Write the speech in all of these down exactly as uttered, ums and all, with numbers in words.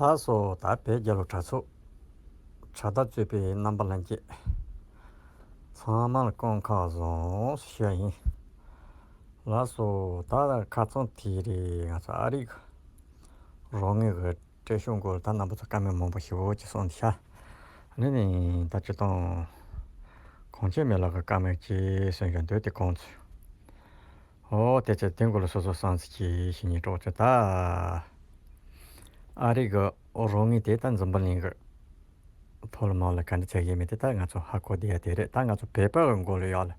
ལགས་སོ། ད་བོད་རྒྱལ་ལོ་དྲ་ཚོགས་དྲ་བདག་གཙོས་པའི་རྣམ་པ་ལྷན་རྒྱས་ཚང་མ་ལ་སྐུ་ཁམས་བཟང་ཞུ་ཡ་ཡིན། ལགས་སོ། ད་ཁ་རྩང་དེ་རེད། ང་ཚོ་ཨ་རི་གི་རོགས་དངུལ་གི་སྤྲད་ཤོག་སྐོར་ད་རྣམ་པ་ཚོ་བཀའ་མོལ་མང་པོ་ཞིག་འོ་ཅི་གསུངས་འདུག་ཤག་ཨ་ནི་ནི་ད་སྤྱིར་བཏང་གངས་ཅན་མེ་ལགས་ཀྱི་བཀའ་མོལ་ཅིག་གསུངས་ཡོད་འདུག་དེ་གོང་ཚུལ། ཨོ་དེ་ཚོ་དེ་འགོ་ལ་སོ་སོ་བསམ་ཚུལ་གྱི་ཞིག་ཉིད་གྲོགས་ཚོ། ད་ཨ་རི་གི་རོགས་དངུལ་དེ་ད་འཛམ་བུ་གླིང་གི་ཐོག་ལ་མང་ལ་ག་འདྲ་ཚད་ཡོད་མེད་དེ་ད་ང་ཚོ་ཧ་གོ་བསྡད་ཡ་དེ་རེད། ད་ང་ཚོ་བོད་པ་གི་མགོ་ལ་ཡོད་ལ་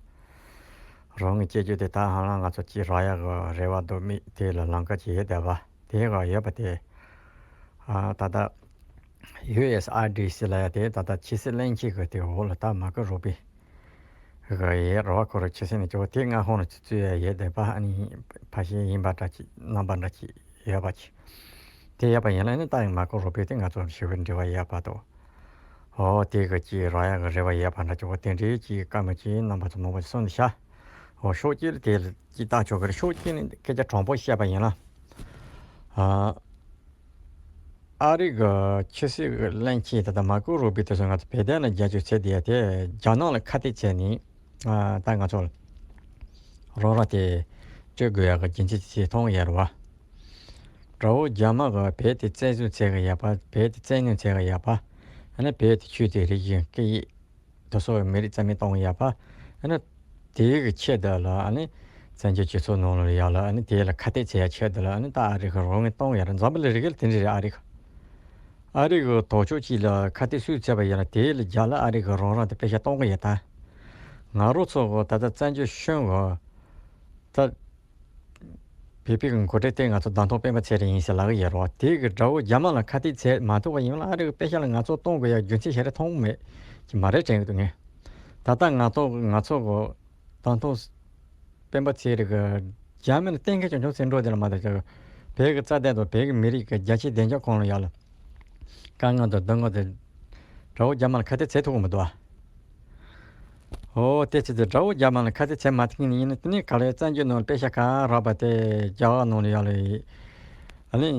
རོགས་དངུལ་སྐྱེལ་རྒྱུ་དེ་ད་ཧ་ལམ་ང་ཚོ་གཅིག་རག་ཡ་གི་རེ་བ་འདུག་མི་དེ་ལ་ལམ་ཁ་ཅིག་ཡོད་བསྡད་པ་དེ་ག་ཡོད་པ་དེ། ཨ་ད་ད་ཡུ་ཨེས་ཨར་ཌི་སི་ལབ་ཡ་དེ་ད་ལྟ་ཕྱི་སྲིད་བློན་ཆེན་གི་དེ་འོག་ལ་ད་མར་ཀོ་རུ་བྷི་གི་ཡོད་རེད་བ། ཁོ་རང་ཕྱི་སྲིད་ནས་ཅོག་དེ་སྔ་ཁོང་ལ་ཚུད་ཚུད་ཡ་ཡོད་བསྡད་པ། ཨ་ནི་ཕ་ཤེས་ཡིན་པ་འདྲ་ཅིག་རྣམ་པ་འདྲ་ཅིག་ཡོད་པ་ཅིག་དེ་ཡོད་པ་ཡིན་ན་ནི་ད་ཡང་མར་ཀོ་རུ་བྷི་དེ་ང་ཚོ་ཞི་བའི་འབྲེལ་བ་ཡོད་པ་དང་། ཨོ་དེ་གི་ཅིག་རག་ཡ་གི་རེ་བ་ཡོད་པ་འདྲ་ཅིག་འོ་དེ་འདྲའི་ཅིག་བཀའ་མོལ་ཅིག་རྣམ་པ་ཚོ་མང་པོ་ཞིག་གསུངས་འདུག་ཤག་ཨོ་ཤོག་ཅིག་ལ་དེ་ལ་ཅིག་ལྟ་ཆོག་གི་རེད། ཤོག་ཅིག་ནི་སྐད་ཆ་དྲང་པོ་བཤད་པ་ཡིན་ན། ཨ། ཨ་རི་གི་ཕྱི་སྲིད་ཀྱི་བློན་ཆེན་དེ་དང་མར་ཀོ་རུ་བྷི་དེ་ཚོ་ང་ཚོ་བོད་དོན་ལ་རྒྱབ་སྐྱོར་བྱེད་བསྡད་ཡ་དེ་རྒྱ་ནག་ལ་ཁ་གཏད་བྱས་ནས། ཨ། ད་ང་ཚོ་ལ་རོགས་རམ་དེ་སྤྲོད་དགོས་ཡ་གི་རྒྱུ་མཚན་དེ་མཐོང་ཡ་རེད་བ། དགྲ་བོ་རྒྱ་དམར་གི་བོད་དེ་བཙན་བཟུང་བྱེད་གི་ཡ་པ། བོད་དེ་བཙན་གནོན་བྱེད་གི་ཡ་པ། ཨ་ནི་བོད་དེ་ཆོས་དང་རིག་གཞུང་སྐད་ཡིག་དེ་ཚོ་མི་རིགས་རྩ་མེད་གཏོང་ཡ་པ། ཨ་ནི་དེའི་གི་ཆེད་དུ་ལ་ཨ་ནི་བཙན་བྱོལ་སྤྱི་ཚོགས་ནང་ལ་ཡ་ལ་ཨ་ནི་དེ་ལ་ཁ་གཏད་བྱེད་ཡ་ཆེད་དུ་ལ་ཨ་ནི་ད་ཨ་རི་གི་རོགས་དངུལ་གཏོང་ཡ་རེད། འཛམ་བུ་གླིང་རེ་གལ་དེ་འདྲ་རེད། ཨ་རི་གི་ཨ་རི་གི་དོགས་ཕྱོགས་གཅིག་ལ་ཁ་གཏད་སུས་བྱས་པ་ཡིན་ན་དེ་ལ་རྒྱ་ལ་ཨ་རི་གི་རོགས་རམ་དེ་པེ་ཤ་གཏོང་གི་ཡོད། ད་ང་རང་ཚོ་གི་ད་ལྟ་བཙན་བྱོལ་གཞུང་གི་ད། བོད་པའི་གི་འགོ་ཁྲིད་དེ་ང་ཚོ་བདམས་ཐོན་སྤེན་པ་ཚེ་རིང་ཡིན་ཟེར་ལབ་ཀྱི་ཡོད་རེད་བ། དེ་གི་དགྲ་བོ་རྒྱ་དམར་ལ་ཁ་གཏད་བྱེད་མ་ཐུབ་པ་ཡིན་ན་ཨ་རི་གི་པེ་ཤ་ལ་ང་ཚོ་གཏོང་དགོས་ཡ་རྒྱུ་མཚན་ཞིག་རེ་མཐོང་མེད་ཀྱི་མ་རེད་དྲན་གི་འདུག་ངས། ད་ལྟ་ང་ཚོ་ང་ཚོ་གི་བདམས་ཐོན་སྤེན་པ་ཚེ་རིང་གི་རྒྱ་མི་ལ་གཏན་འཁེལ་བྱུང་བྱུང་ཟེར་འགྲོ་དེ་ལ་མ་གཏོགས་བོད་ཀྱི་རྩ་དོན་དང་བོད་ཀྱི་མི་རིགས་ཀྱི་རྒྱ་ཆེའི་བདེ་འཇགས་གང་ལ་ཡ་ལ་དཀའ་ངལ་དང་སྡུག་བསྔལ་དེ་དགྲ་བོ་རྒྱ་དམར་ལ་ཁ་གཏད་བྱེད་ཐུབ་ཀྱི་མི་འདུག་ཨ། ཨོ་དེ་ཚེ་དེ་དགྲ་བོ་རྒྱ་དམར་ལ་ཁ་གཏད་བྱེད་མ་ཐུབ་མཁན་ཡིན་ན་དེ་ནས་ག་ལེར་བཙན་བྱོལ་ནང་ལ་པེ་ཤ་ག་རག་པ་དེ་རྒྱ་གར་ནང་ལ་ཡ་ལ་ཡིན། ཨ་ནི་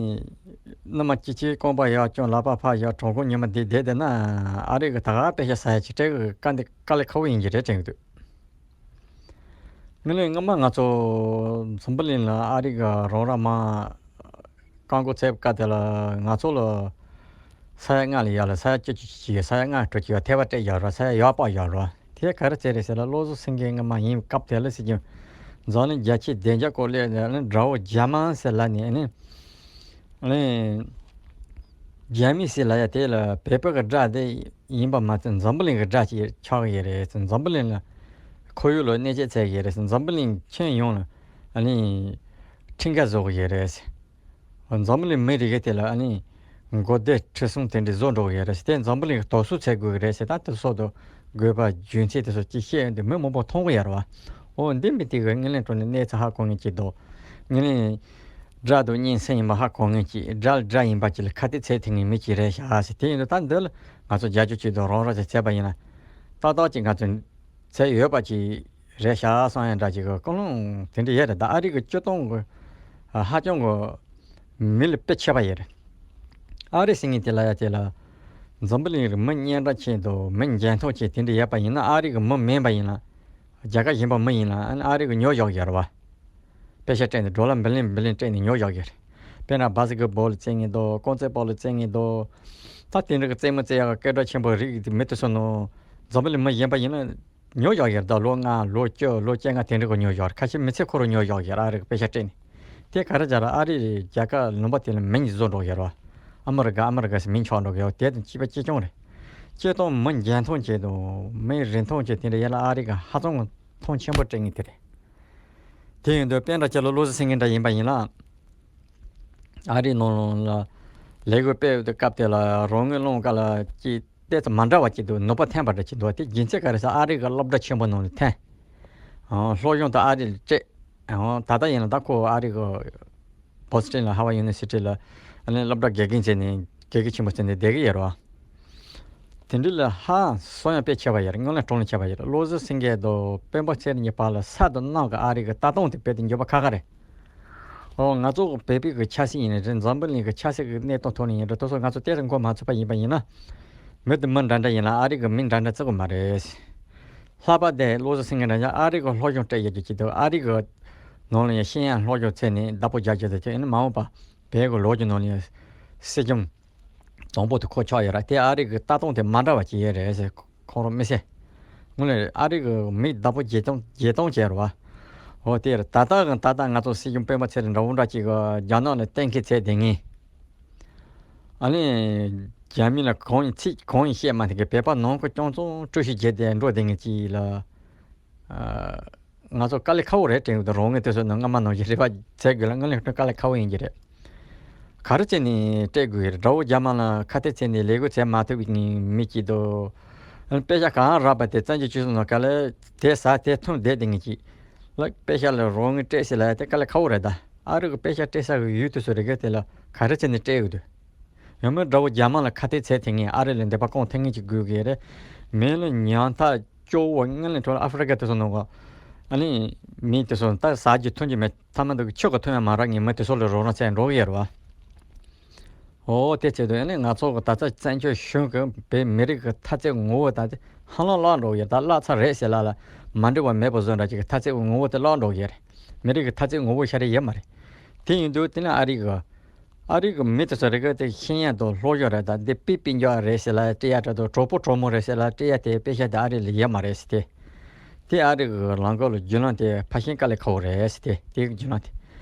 སྣུམ་མ་སྐྱིད་ཆུའི་རྐང་པ་ཡག་ཀྱང་ལག་པ་ཕར་བཞག་གྲོགས་པོ་ཉི་མ་བསྡད་བསྡད་བསྡད་ན་ཨ་རི་གི་ད་ག་པེ་ཤ་ཟ་ཡ་ཅིག་སྤྲད་གི་དཀའ་འདི་དཀའ་ལས་ཁག་པོ་ཡིན་གྱི་རེད་དྲན་གི་འདུག་དངོས་གནས་སྔོན་མ་ང་ཚོ་འཛམ་བུ་གླིང་ལ་ཨ་རི་གི་རོགས་རམ་མ་བཀག་འགོག་བྱས་པའི་སྐབས་དེ་ལ་ང་ཚོ་ལ་ས་ཡ་ལྔ་ལ་ཡ་ལ་ས་ཡ་བཅུ་གཅིག་གཅིག་ས་ཡ་ལྔ་དྲུག་གཅིག་ཡ་ཐེ་བ་སྤྲད་ཡོད་རེད། ས་ཡ་ཡག་པོ་ཡོད་རེད། དེ་ག་རེ་བྱས་རེད་ཟེར་ལ་བློ་བཟང་སེང་གེ་སྔོན་མ་ཡིན་སྐབས་དེ་ལ་ཟེར་གྱི་འཛམ་གླིང་རྒྱ་ཆེའི་བདེ་འཇགས་སྐོར་སླེབས་ནས་ཨ་ནི་དགྲ་བོ་རྒྱ་དམར་ཟེར་ལབ་ནས་ཨ་ནི། ཨ་ནི། རྒྱ་མི་ཟེར་ལབ་ཡ་དེ་ལ་བོད་པ་གི་དགྲ་དེ་ཡིན་པ་མ་ཚད་འཛམ་བུ་གླིང་གི་དགྲ་ཅིག་ཆགས་ཀྱི་ཡོད་རེད་ཟེར། འཛམ་བུ་གླིང་ལ་ཁོར་ཡུག་ལ་གནོད་འཚེ་བྱེད་ཀྱི་ཡོད་རེད་ཟེར། འཛམ་བུ་གླིང་ཁྱོན་ཡོངས་ལ་ཨ་ནི་ཁྲིམས་འགལ་བཟོ་གི་ཡོད་རེད་ཟེར། འཛམ་བུ་གླིང་མི་རེ་གི་དེ་ལ་ཨ་ནི་མགོ་སྡེ་ཁྲི་སྲོང་དེ་འདྲ་བཟོ་འགྲོ་གི་ཡོད་རེད་ཟེར། དེ་འཛམ་བུ་གླིང་གི་དོགས་ཟོན་བྱེད་དགོས་ཀྱི་རེད་ཟེར། ད་དེ་སོགས་དུ་དགོས་པ་རྒྱུ་མཚན་དེ་ཚོ་ཅིག་བཤད་ཡོང་དུས་མི་མང་པོ་མཐོང་གི་ཡོད་རེད་བ། འོ་འདི་མི་དེ་གི་དངོས་གནས་དྲང་གནས་གནས་ཚུལ་ཧ་གོ་མཁན་ཅིག་འདུག་དངོས་གནས། དགྲ་དང་གཉེན་སུ་ཡིན་པ་ཧ་གོ་མཁན་གྱིས་དགྲ་ལ་དགྲ་ཡིན་པ་གཅིག་ལ་ཁ་གཏད་བྱེད་ཐུབ་མཁན་མི་གཅིག་རེད་ཤག་ཟེར། དེ་ཡིན་དུས་ད་འདི་ལ་ང་ཚོ་རྒྱབ་སྐྱོར་བྱེད་དང་རོགས་རམ་ཅིག་བྱས་པ་ཡིན་ན། ཏག་ཏག་ཅིག་ང་ཚོ་བྱས་ཡོད་པ་ཅིག་རེད་ཤག་བསམ་ཡ་འདྲ་ཅིག་གི་ཀུན་སློང་དེ་འདྲ་ཡོད་རེད། ད་ཨ་རི་གི་སྤྱིར་བཏང་གི་ཧ་ཅང་གི་མི་ལ་དཔེ་ཆེ་བ་ཡོད་རེད། ཨ་རི་ཟེར་མཁན་དེ་ལ་ཡ་དེ་ལ་འཛམ་བུ་གླིང་རི་མི་སྙན་གྲགས་ཅན་དང་མི་འཇོན་ཐང་ཅན་དེ་འདྲ་ཡོད་པ་ཡིན་ན་ཨ་རི་གི་མི་མིན་པ་ཡིན་ན། རྒྱལ་ཁབ་གཞན་པ་མི་ཡིན་ན་ཨ་ནི་ཨ་རི་གི་ཉོ་བཞག་ཡོད་རེད་བ། པེ་ཤ་སྤྲད་ནས་ཌོ་ལར་བི་ལིན་བི་ལིན་སྤྲད་ནས་ཉོ་བཞག་གི་རེད། དཔེར་ན་བྷ་སི་ཀེ་ཊི་བྷོལ་རྩེ་མཁན་འདུག་རྐང་རྩེད་སྤོ་ལོ་རྩེ་མཁན་འདུག་ད་དེ་འདྲ་གི་རྩེད་མོ་རྩེ་ཡག་གི་སྐད་གྲགས་ཆེན་པོ་རིགས་དེ་མི་དེ་ཚོ་ནང་འཛམ་བུ་གླིང་མི་གཞན་པ་ཡིན་ན་ཉོ་བཞག་གི་རེད། ད་ལོ་ལྔ་ལོ་བཅུ་ལོ་བཅོ་ལྔ་དེ་འདྲ་གི་ཉོ་བཞག་རེད། ཁ་ཤས་མི་ཚེ་ཁོ་རང་ཉོ་བཞག་གི་རེད། ཨ་རི་གི་པེ་ཤ་སྤྲད་ནས། དེ་ག་རེ་བྱས་ར་ཨ་རི་རྒྱལ་ཁབ་ལུང་པ་དེ་ལ་མིང་བཟོ་འགྲོ་གི་རེད་བ། ཨ་མི་རི་ཀ་ཨ་མི་རི་ཀ་ཟེར་མིང་ཆགས་འགྲོ་གི་ཡོད། དེ་དང་གཅིག་པ་གཅིག་རྐྱང་རེད། སྤྱིར་བཏང་མི་འཇོན་ཐང་ཅན་དང་མི་རིན་ཐང་ཅན་དེ་འདྲ་ཡོད་ལ་ཨ་རི་གི་ཧ་ཅང་གི་མཐོང་ཆེན་པོ་སྤྲད་མཁན་དེ་རེད། དེ་ཡིན་དུས་དཔེ་འདྲ་ཁྱེད་ལ་བློ་བཟང་སེང་གེ་འདྲ་ཡིན་པ་ཡིན་ན། ཨ་རིའི་ནང་ལ་ལས་འགུལ་སྤེལ་བའི་སྐབས་དེ་ལ་རང་ངོས་སློང་སྐབས་ལ་ཅིག་ཏོག་ཙམ་མ་འདྲ་བ་ཅིག་འདུག་ནུས་པ་ཐོན་པ་འདྲ་ཅིག་འདུག་དེ་རྒྱུ་མཚན་ག་རེ་ཟེར་ཨ་རི་གི་སློབ་གྲྭ་ཆེན་པོ་ནང་ལ་ཐོན། ཨང་། སློབ་སྦྱོང་དེ་ཨ་རི་ལ་སྤྲད། ཨང་། ད་ལྟ་ཡིན་ན་ད་ཁོ་ཨ་རི་གི་བོ་སི་ཊོན་ལ་ཧ་ཝར་ཌི་ཡུ་ནི་ཝར་སི་ཊི་ལ་ཨ་ནི་སློབ་གྲྭ་དགེ་རྒན་བྱས་ནས་དགེ་རྒན་ཆེན་པོ་བྱས་ནས་བསྡད་ཀྱི་ཡོད་རེད་བ། དེ་འདྲ་ལ་ཧ་གསོ་ཡང་དཔེ་ཆེ་བ་ཡོད་རེད། སྔོན་ལ་གྲོང་ལ་ཆེ་བ་ཡོད་རེད། བློ་བཟང་སེང་གེ་དང་སྤེན་པ་ཚེ་རིང་གཉིས་བར་ལ་ས་དང་གནམ་གྱི་ཨ་རི་གི་ལྟ་སྟངས་དེ་རྦད་དེ་འགྱུར་བ་ཁག་ཁག་རེད། ཨོ། ང་ཚོ་བོད་པའི་གི་ཆབ་སྲིད་ཡིན་ནའི་རེད། འཛམ་བུ་གླིང་གི་ཆབ་སྲིད་ཀྱི་གནས་སྟངས་ཐོག་ནས་ཡིན་རེད། དེ་ཚོ་ང་ཚོ་ལྟས་སུ་འཁོར་མ་ཚུགས་པ་ཡིན་པ་ཡིན་ན། མི་དེ་མི་འདྲ་འདྲ་ཡིན་ལ་ཨ་རི་གི་མི་འདྲ་འདྲ་བརྩི་གི་མ་རེད། ལྷག་པར་དུ་བློ་གཟུ་སེང་གེ་འདྲ་ཡང་ཨ་རི་གི་སློབ་སྦྱོང་སྤྲད་ཡོད་ཀྱི་ཅིག་འདུག་ཨ་རི་གི་ནང་ལ་ཡང་ཤེས་ཡོན་སློབ་སྦྱོང་བྱས་ནས་བདག་པོ་རྒྱག་རྒྱུ་དེ་ཚོ་ཡིན་ན། མ་འོངས་པ་བོད་གི་ལོ་རྒྱུས་ནང་ལ་ཡང་སྲིད་སྐྱོང་དང་པོ་དེ་ཁོ་ཆགས་ཡོད་ར། དེ་ཨ་རི་གི་ལྟ་སྟངས་དེ་མ་འདྲ་བ་ཅིག་ཡོད་རེད་ཟེར། ཁོང་རང་མི་སེ། དངོས་གནས་ཨ་རི་གི་མི་བདག་པོ་བརྗེ་སྟངས་བརྗེ་སྟངས་བྱས་རེད་བ། འོ་དེ་རེད། ད་ལྟ་གི་ད་ལྟ་ང་ཚོ་སྲིད་སྐྱོང་སྤེན་པ་ཚེ་རིང་འདྲ་བོ་འདྲ་ཅིག་གི་རྒྱ་ནག་ལ་གཏན་འཁེལ་བྱས་བསྡད་མཁན། ཨ་ནི་རྒྱ་མི་ལ་གང་ཡིན་ཚིག་གང་ཡིན་བཤད་མ་ཐུབ་མཁན། བོད་པ་ནང་ཁུལ་རྐྱང་རྐྱང་དཀྲུག་ཤིང་བརྒྱབ་བསྡད་འགྲོ་བསྡད་མཁན་ཅིག་ལ། ཨ། ང་ཚོ་དཀའ་ལས་ཁག་པོ་རེད་དྲན་གྱི་འདུག་རང་ངོས་དེ་ཚོ་ནང་སྔ་མ་ནང་བཞིན་རེ་བ་བྱེད་དགོས་ལ། དངོས་གནས་དཀའ་ལས་ཁག་པོ་ཡིན་གྱི་རེད། ག་རེ་བྱས་ནས་སྤྲད་དགོས་ཀྱི་རེད། དགྲ་བོ་རྒྱ་དམར་ལ་ཁ་གཏད་བྱས་ནས་ལས་འགུལ་བྱེད་མ་ཐུབ་པའི་མི་གཅིག་འདུག་དཔེ་ཆ་གང་རག་པ་དེ་བཙན་བྱོལ་སྤྱི་ཚོགས་ནང་ག་ལེ་དེ་ཟ་དེ་འཐུང་བསྡད་བསྡད་མཁན་གཅིག་ལ། དཔེ་ཆ་ལ་རང་ངོས་སྤྲད་ཟེར་ལབ་ཡ་དེ་དཀའ་ལས་ཁག་པོ་རེད་ད། ཨ་རི་གི་དཔེ་ཆ་སྤྲད་ས་གི་ཡུལ་དེ་ཚོ་རེ་འགའ་དེ་ལ་ག་རེ་བྱས་ནས་སྤྲད་ཡོད་འདུག་ཡང་མིན་དགྲ་བོ་རྒྱ་དམར་ལ་ཁ་གཏད་བྱས་ཐེངས་ངེས་ཨ་རི་ལ་འདོད་པ་སྐོང་ཐེངས་ངེས་ཅིག་དགོས་ཀྱི་རེད། མིན་ལ་ཉམ་ཐག་སྐྱོ་བོ་དངུལ་ལས་འཕྲོ་ལ་ཨ་ཧྥི་རི་ཀ་དེ་ཚོ་ནང་གི་ཨ་ནི་མི་དེ་ཚོ་ད་ཟ་རྒྱུ་འཐུང་རྒྱུ་མེད། ཐ་མ་འདུག་ཆུ་གི་འཐུང་ཡང་མ་རག་ངས་མི་དེ་ཚོ་ལ་རོགས་རམ་བྱས་འགྲོ་གི་ཡོད་རེད་བ། འོ་དེ་བྱེད་དུས་ཨ་ནི་ང་ཚོ་གི་ད་ལྟ་བཙན་བྱོལ་གཞུང་གི་བོད་མི་རིགས་ཀྱི་འཐབ་རྩོད་ངོ་བོ་ད་ཧ་ལམ་བརླག་འགྲོ་གི་ཡོད། ད་བརླག་ཚར་རེད་ཟེར་ལ་ལ་མ་འགྲིག་པ་མེད་པ་བཟོ་འདྲ་ཅིག་གི་འཐབ་རྩོད་ངོ་བོ་དེ་བརླག་འགྲོ་གི་ཡོད་རེད། མི་རིགས་ཀྱི་འཐབ་རྩོད་ངོ་བོ་ཤ་རེ་ཡོད་མ་རེད། དེ་ཡིན་དུས་དེ་ནི་ཨ་རི་གི་ཨ་རི་གི་མི་དེ་ཚོ་རེ་འགའ་དེ་ཤེས་ཡོན་དང་སློབ་སྦྱོང་རེད། ད་འདི་པི་པི་འཇོག་རེད་ཟེར་ལ་སྤྲད་ཡ་འདྲ་འདུག་གྲོགས་པོ་གྲོགས་མོ་རེད་ཟེར་ལ་སྤྲད་ཡ་དེ་དཔེ་ཆ་དེ་ཨ་རི་ལ་ཡོད་མ་རེད་ཟེར་ཏེ། དེ་ཨ་རི་གི་ལམ་ཁ་ལ་རྒྱུན་ལམ་དེ་ཕར་ཕྱིན་དཀའ་ལས་ཁག་པོ་རེད་ཟེར་ཏེ། དེ་གི་རྒྱུན་ལམ་དེ་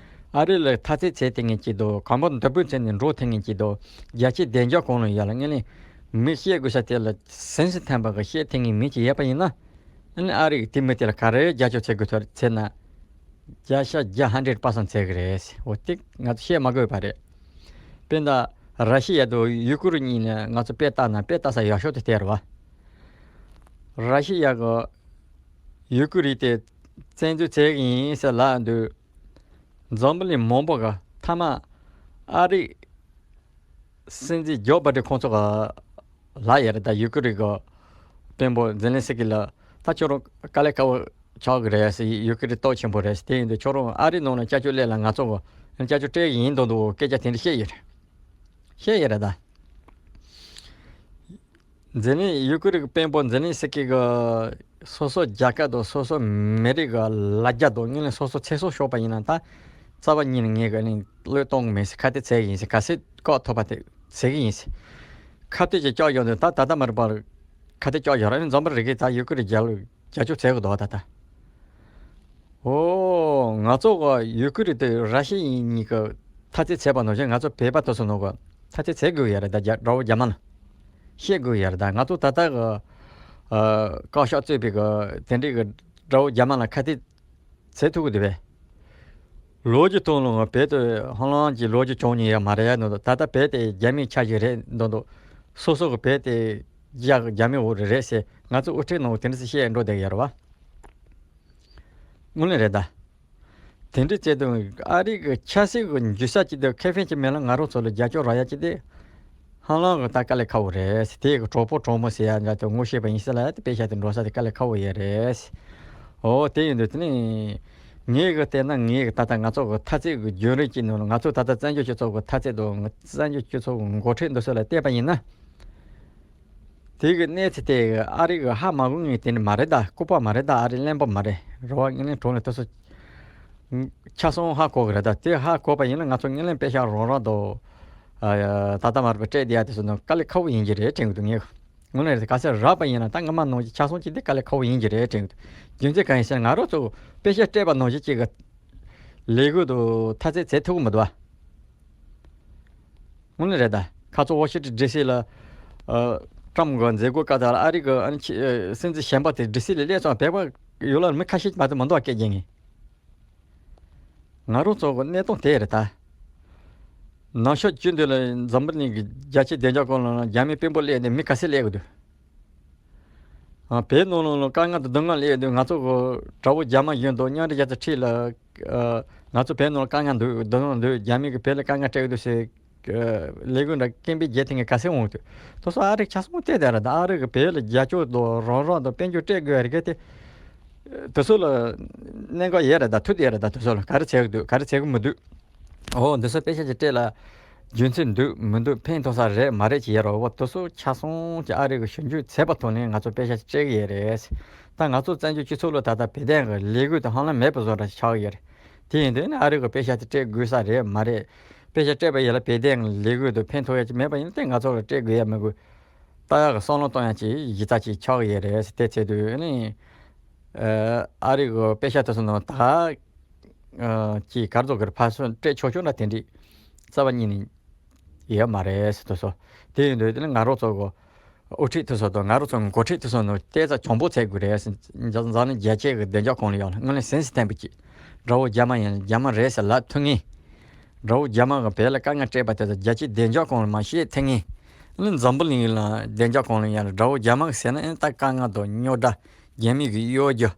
ཨ་རི་ལ་འཐབ་རྩོད་བྱས་ཐེངས་ངེས་ཅིག་འདུག་གང་པོ་མདུན་སྤོས་བྱས་ནས་འགྲོ་ཐེངས་ངེས་ཅིག་འདུག་རྒྱལ་སྤྱིའི་བདེ་འཇགས་ཁང་ལ་ཡ་ལ་ངས་ནི་མི་བཤད་དགོས་ས་དེ་ལ་སེམས་སུ་ཐོན་པ་གི་བཤད་ཐེངས་ངེས་མི་ཅིག་ཡོད་པ་ཡིན་ན། ཨ་ནི་ཨ་རི་གི་དེ་མི་དེ་ལ་ག་རེ་རྒྱབ་སྐྱོར་བྱེད་དགོས་ཐོར་བྱས་ན། བརྒྱ་ཆ་བརྒྱ་ཧན་ཌེ་རེད་པར་སེན་ཊི་བྱེད་གི་རེད། འོ་དེ་ང་ཚོ་བཤད་མ་དགོས་པ་རེད། དཔེར་ན་ར་ཤི་ཡ་དང་ཡུ་ཀེ་རེན་གཉིས་ནས་ང་ཚོ་དཔེ་བལྟས་ན་དཔེ་བལྟ་ས་ཡག་ཤོས་དེ་དེ་རེད་བ། ར་ཤི་ཡ་གི་ཡུ་ཀེ་རེན་དེ་བཙན་འཛུལ་བྱེད་གི་ཡིན་ཟེར་ལབ་དུས། འཛམ་བུ་གླིང་མང་པོ་གི་མཐའ་མ་ཨ་རི་སྲིད་འཛིན་ཇོ་བྷའི་ཌེན་ཁོང་ཚོ་གི་ལབ་ཡོད་རེད། ད་ཡུ་ཀེ་རེན་གི་དཔོན་པོ་ཛེ་ལན་སི་ཀི་ལ་ད་ཁྱོད་རང་དཀའ་ལས་ཁག་པོ་ཆགས་ཀྱི་རེད་ཟེར། ཡུ་ཀེ་རེན་སྟོབས་ཆེན་པོ་རེད་ཟེར། དེ་ཡིན་དུས་ཁྱོད་རང་ཨ་རི་ནང་ལ་སྐྱབས་བཅོལ་སླེབས་ལ་ང་ཚོ་གི་སྐྱབས་བཅོལ་སྤྲད་ཀྱི་ཡིན་མདོག་མདོག་སྐད་ཆ་དེ་འདྲ་བཤད་ཡོད་རེད། བཤད་ཡོད་རེད་ད། ཛེ་ལན་ཡུ་ཀེ་རེན་གི་དཔོན་པོ་ཛེ་ལན་སི་ཀི་གི་སོ་སོ་རྒྱལ་ཁབ་དང་སོ་སོ་མི་རིགས་གི་ལ་རྒྱ་དང་དངོས་གནས་སོ་སོ་ཚེ་སྲོག་ཤོར་པ་ཡིན་ན་ད་རྩ་བ་ཉིད་ནས་ངས་གི་ནི་བློས་གཏོང་གི་མེད་ཟེར། ཁ་གཏད་བྱེད་གི་ཡིན་ཟེར། ག་ཚོད་བཀག་ཐུབ་པ་དེ་བྱེད་གི་ཡིན་ཟེར། ཁ་གཏད་ཅིག་བཅག་ཡོང་དུས་ད་ད་ལྟ་མར་པར་ཁ་གཏད་བཅག་ཡོད་ར། ཨ་ནི་འཛམ་བུ་རི་གི་ད་ཡུ་ཀེ་རེན་རྒྱལ་རྒྱལ་སྐྱོབ་བྱེད་གི་འདུག་ད་ད། ཨོ། ང་ཚོ་གི་ཡུ་ཀེ་རེན་དེ་ར་ཤི་ཡ་གཉིས་ཀྱི་འཐབ་རྩོད་བྱས་པ་ནང་བཞིན་ང་ཚོ་བོད་པ་དེ་ཚོ་ནང་གི་འཐབ་རྩོད་བྱེད་དགོས་ཡ་རེད། ད་རྒྱ་དགྲ་བོ་རྒྱ་དམར་ལ་བཤད་དགོས་ཡ་རེད། ད་ང་ཚོ་ད་ལྟ་གི་ཨ་བཀག་ཤག་གཙོས་པའི་གི་དེ་འདྲའི་གི་དགྲ་བོ་རྒྱ་དམར་ལ་ཁ་གཏད་བྱེད་ཐུབ་ཀྱི་འདུག་པས། ལོ་རྒྱུས་ཐོག་ལ་ང་བོད་དུ་ཧ་ལམ་གྱི་ལོ་རྒྱུས་བྱུང་མྱོང་ཡ་མ་རེད་ཡ་འདུག་ད་ལྟ་བོད་དེ་རྒྱ་མིའི་ཆ་ཞིག་རེད་འདུག་འདུག་སོ་སོ་གི་བོད་དེ་རྒྱ་རྒྱ་མིའི་འོག་རེད་ཟེར་ང་ཚོ་དབུ་ཁྲིད་ནང་དེ་འདྲ་ཟེར་བཤད་འགྲོ་བསྡད་ཡ་རེད་བ། དངོས་གནས་རེད་ད། དེ་འདྲ་བྱས་དུས་ཨ་རི་གི་ཆབ་སྲིད་ཀྱི་འགྱུར་ས་ཅིག་དེ་ཁེ་ཕན་ཅིག་མེད་ལ་ང་རང་ཚོ་ལ་རྒྱབ་སྐྱོར་རག་ཡ་ཅིག་དེ་ཧ་ལམ་གི་ད་དཀའ་ལས་ཁག་པོ་རེད། དེ་གི་གྲོགས་པོ་གྲོགས་མོ་ཟེར་ཡ་འདྲ་དེ་ངོ་ཤེས་པ་ཡིན་ཟེར་ལ་ཡ་དེ་དཔེ་ཆ་དེ་འགྲོ་ས་དེ་དཀའ་ལས་ཁག་པོ་ཡོད་རེད། འོ་དེ་ཡིན་དུས་དེ་ནི་ངས་གི་བལྟས་ན་ངས་གི་ད་ལྟ་ང་ཚོ་གི་འཐབ་རྩོད་ཀྱི་རྒྱུན་རིང་གི་ནང་ལ་ང་ཚོ་ད་ལྟ་བཙན་བྱོལ་སྤྱི་ཚོགས་ཀྱི་འཐབ་རྩོད་དང་བཙན་བྱོལ་སྤྱི་ཚོགས་ཀྱི་འགོ་ཁྲིད་འདི་ཚོ་ལ་བལྟས་པ་ཡིན་ན། དེ་གི་གནས་ཚུལ་དེ་ཨ་རི་གི་ཧ་མ་གོ་ངེས་དེ་འདྲ་མ་རེད་ད། ལྐུགས་པ་མ་རེད་ད། ཨ་རི་གླེན་པ་མ་རེད། རེད་བ། ངས་ནི་གྲོང་ནས་དེ་ཚོ་ཆ་ཚང་ཧ་གོ་གི་རེད་ད། དེ་ཧ་གོ་བ་ཡིན་ན་ང་ཚོ་དངོས་གནས་དཔེ་ཤག་རོགས་རམ་དང་། ད་ལྟ་མར་པ་སྤྲད་བསྡད་ཡ་དེ་ཚོ་ནི་དཀའ་ལས་ཁག་པོ་ཡིན་གྱི་རེད་དྲན་གི་འདུག་ངས་དངོས་གནས་རེད། ག་ཚད་རག་པ་ཡིན་ན་ད་སྔ་མ་ནང་གི་ཆ་ཚང་གཅིག་དེ་དཀའ་ལས་ཁག་པོ་ཡིན་གྱི་རེད་དྲན་གི་འདུག་རྒྱུ་མཚན་གང་ཡིན་ཟེར་ན་ང་རང་ཚོ་དཔེ་ཤག་སྤྲད་པ་ནང་བཞིན་གཅིག་གི་ལས་འགུལ་དང་འཐབ་རྩོད་བྱེད་ཐུབ་གི་མི་འདུག་བ། དངོས་གནས་རེད་ད། ཁ་ཚོ་ཝ་ཤིང་ཊོན་ཌི་སི་ལ། ཨ། ཀྲམ་གི་མཛད་སྒོ་སྐབས་དེ་ལ་ཨ་རི་གི་ཨ་ནི་ཆེ་ཨ། སྲིད་འཛིན་གཞོན་པ་དེ་ཌི་སི་ལ་སླེབས་སོང་། བོད་པ་ཡུལ་ལ་མི་ཁ་ཤས་མ་གཏོགས་མི་འདུག་སྐད་རྒྱག་མཁན། ང་རང་ཚོ་གི་གནས་སྟངས་དེ་རེད་ད། ནང་ཤོག་བཅུ་བདུན་ལ་འཛམ་བུ་གླིང་གི་རྒྱལ་སྤྱིའི་བདེ་འཇགས་ཀུན་ལ་རྒྱ་མི་དཔོན་པོ་སླེབས་ནས་མི་ག་ཚོད་སླེབས་ཀྱི་འདུག་ཨ། བོད་ནང་ལོགས་ལ་དཀའ་ངལ་དང་སྡུག་བསྔལ་སླེབས་དུས་ང་ཚོ་གི་དགྲ་བོ་རྒྱ་དམར་གཞུང་དང་མཉམ་འབྲེལ་རྒྱལ་ཚོགས་ཁྲིད་ལ། ཨ། ང་ཚོ་བོད་ནང་ལ་དཀའ་ངལ་འདུག་སྡུག་བསྔལ་འདུག་རྒྱ་མི་གིས་བོད་ལ་དཀའ་ངལ་སྤྲད་ཀྱི་འདུག་ཟེར། ཨ། ལས་འགུལ་འདྲ་སྐད་འབོད་རྒྱག་ཐེངས་ངས་ག་ཚོད་འོང་དུས། དེ་ཚོ་ཨ་རི་ཆ་ཚང་བལྟས་བསྡད་རེད་ད། ཨ་རི་གིས་བོད་ལ་རྒྱབ་སྐྱོར་དང་རོགས་རམ་དང་དཔལ་འབྱོར་སྤྲད་དགོས་རེད་གི་དེ། དེ་ཚོ་ལ་གནད་འགག་ཡོད་རེད་ད། ཐུག་བསྡད་རེད་ད། དེ་ཚོ་ལ་ག་རེ་བྱེད་ཀྱི་འདུག་ག་རེ་བྱེད་ཀྱི་མི་འདུག་འོ་འདི་ཚོ་དཔེ་ཆ་ཅིག་སྤྲད་ལ། རྒྱུ་མཚན་འདུག་མི་འདུག་ཕན་ཐོགས་ས་རེད་མ་རེད་ཅིག་ཡོད་རེད། འོ་དེ་ཚོ་ཆ་ཚང་ཅིག་ཨ་རི་གི་ཞིབ་འཇུག་བྱས་པ་ཐོག་ནས་ང་ཚོ་དཔེ་ཆ་ཅིག་སྤྲད་གི་ཡོད་རེད། ད་ང་ཚོ་བཙན་བྱོལ་སྤྱི་ཚོགས་ལ་ད་ལྟ་བོད་དོན་གི་ལས་འགུལ་དེ་ཧ་ལམ་མེད་པ་བཟོ་འདྲ་ཅིག་ཆགས་ཀྱི་ཡོད་རེད། དེ་ཡིན་དུས་ནི་ཨ་རི་གི་དཔེ་ཆ་དེ་སྤྲད་དགོས་ས་རེད་མ་རེད། དཔེ་ཆ་སྤྲད་པ་ཡིན་ལ་བོད་དོན་གི་ལས་འགུལ་དེ་ཕན་ཐོགས་ཡ་ཅིག་མེད་པ་ཡིན་ན་དེ་ང་ཚོ་ལ་སྤྲད་དགོས་ཡ་མི་དགོས། ལྟ་ཡག་གི་བསམ་བློ་གཏོང་ཡག་ཅིག་གཞི་རྩ་ཅིག་ཆགས་ཀྱི་ཡོད་རེད། དེ་བྱེད་དུས་ནི་ཨ་རི་གི་དཔེ་ཆ་དེ་ཚོ་ནང་ད་ཅིག་ག་རེ་ཟེར་དགོས་རེད། ཕར་ཚུར་སྤྲད་ཆོག་ཆོག་འདྲ་དེ་འདྲ་རྩ་བ་ཉིད་ནས་ཡོད་མ་རེད་ཟེར་དུས་སོ། དེ་ཡིན་དུས་དེ་ནི་ང་རང་ཚོ་གི་དབུ་ཁྲིད་དེ་ཚོ་དང་ང་རང་ཚོ་འགོ་ཁྲིད་དེ་ཚོ་ནང་ཏོག་ཙམ་གྱོང་པོ་བྱེད་དགོས་རེད་ཟེར། འཛམ་གླིང་རྒྱལ་སྤྱི་གི་བདེ་འཇགས་ཁོངས་ལ་ཡོད་ལ་དངོས་གནས་སེམས་སུ་ཐེམ་པོ་ཅིག་དགྲ་བོ་རྒྱ་དམར་ཡིན་ན་རྒྱ་དམར་རེད་ཟེར་ལབ་ཐུབ་ངེས། དགྲ་བོ་རྒྱ་དམར་གི་བོད་ལ་དཀའ་ངལ་སྤྲད་པ་དེ་ཚོ་རྒྱལ་སྤྱིའི་བདེ་འཇགས་ཁོངས་ལ་མར་བཤད་ཐུབ་ངེས། ཨ་ནི་འཛམ་བུ་གླིང་ལ་བདེ་འཇགས་ཁོངས་ལ་ཡོད་ལ་དགྲ་བོ་རྒྱ་དམར་གི་ཟེར་ན་ཨ་ནི་ད་དཀའ་ངལ་དང་རྙོག་དྲ། རྒྱ་མི་གི་གཡོ་སྒྱུ།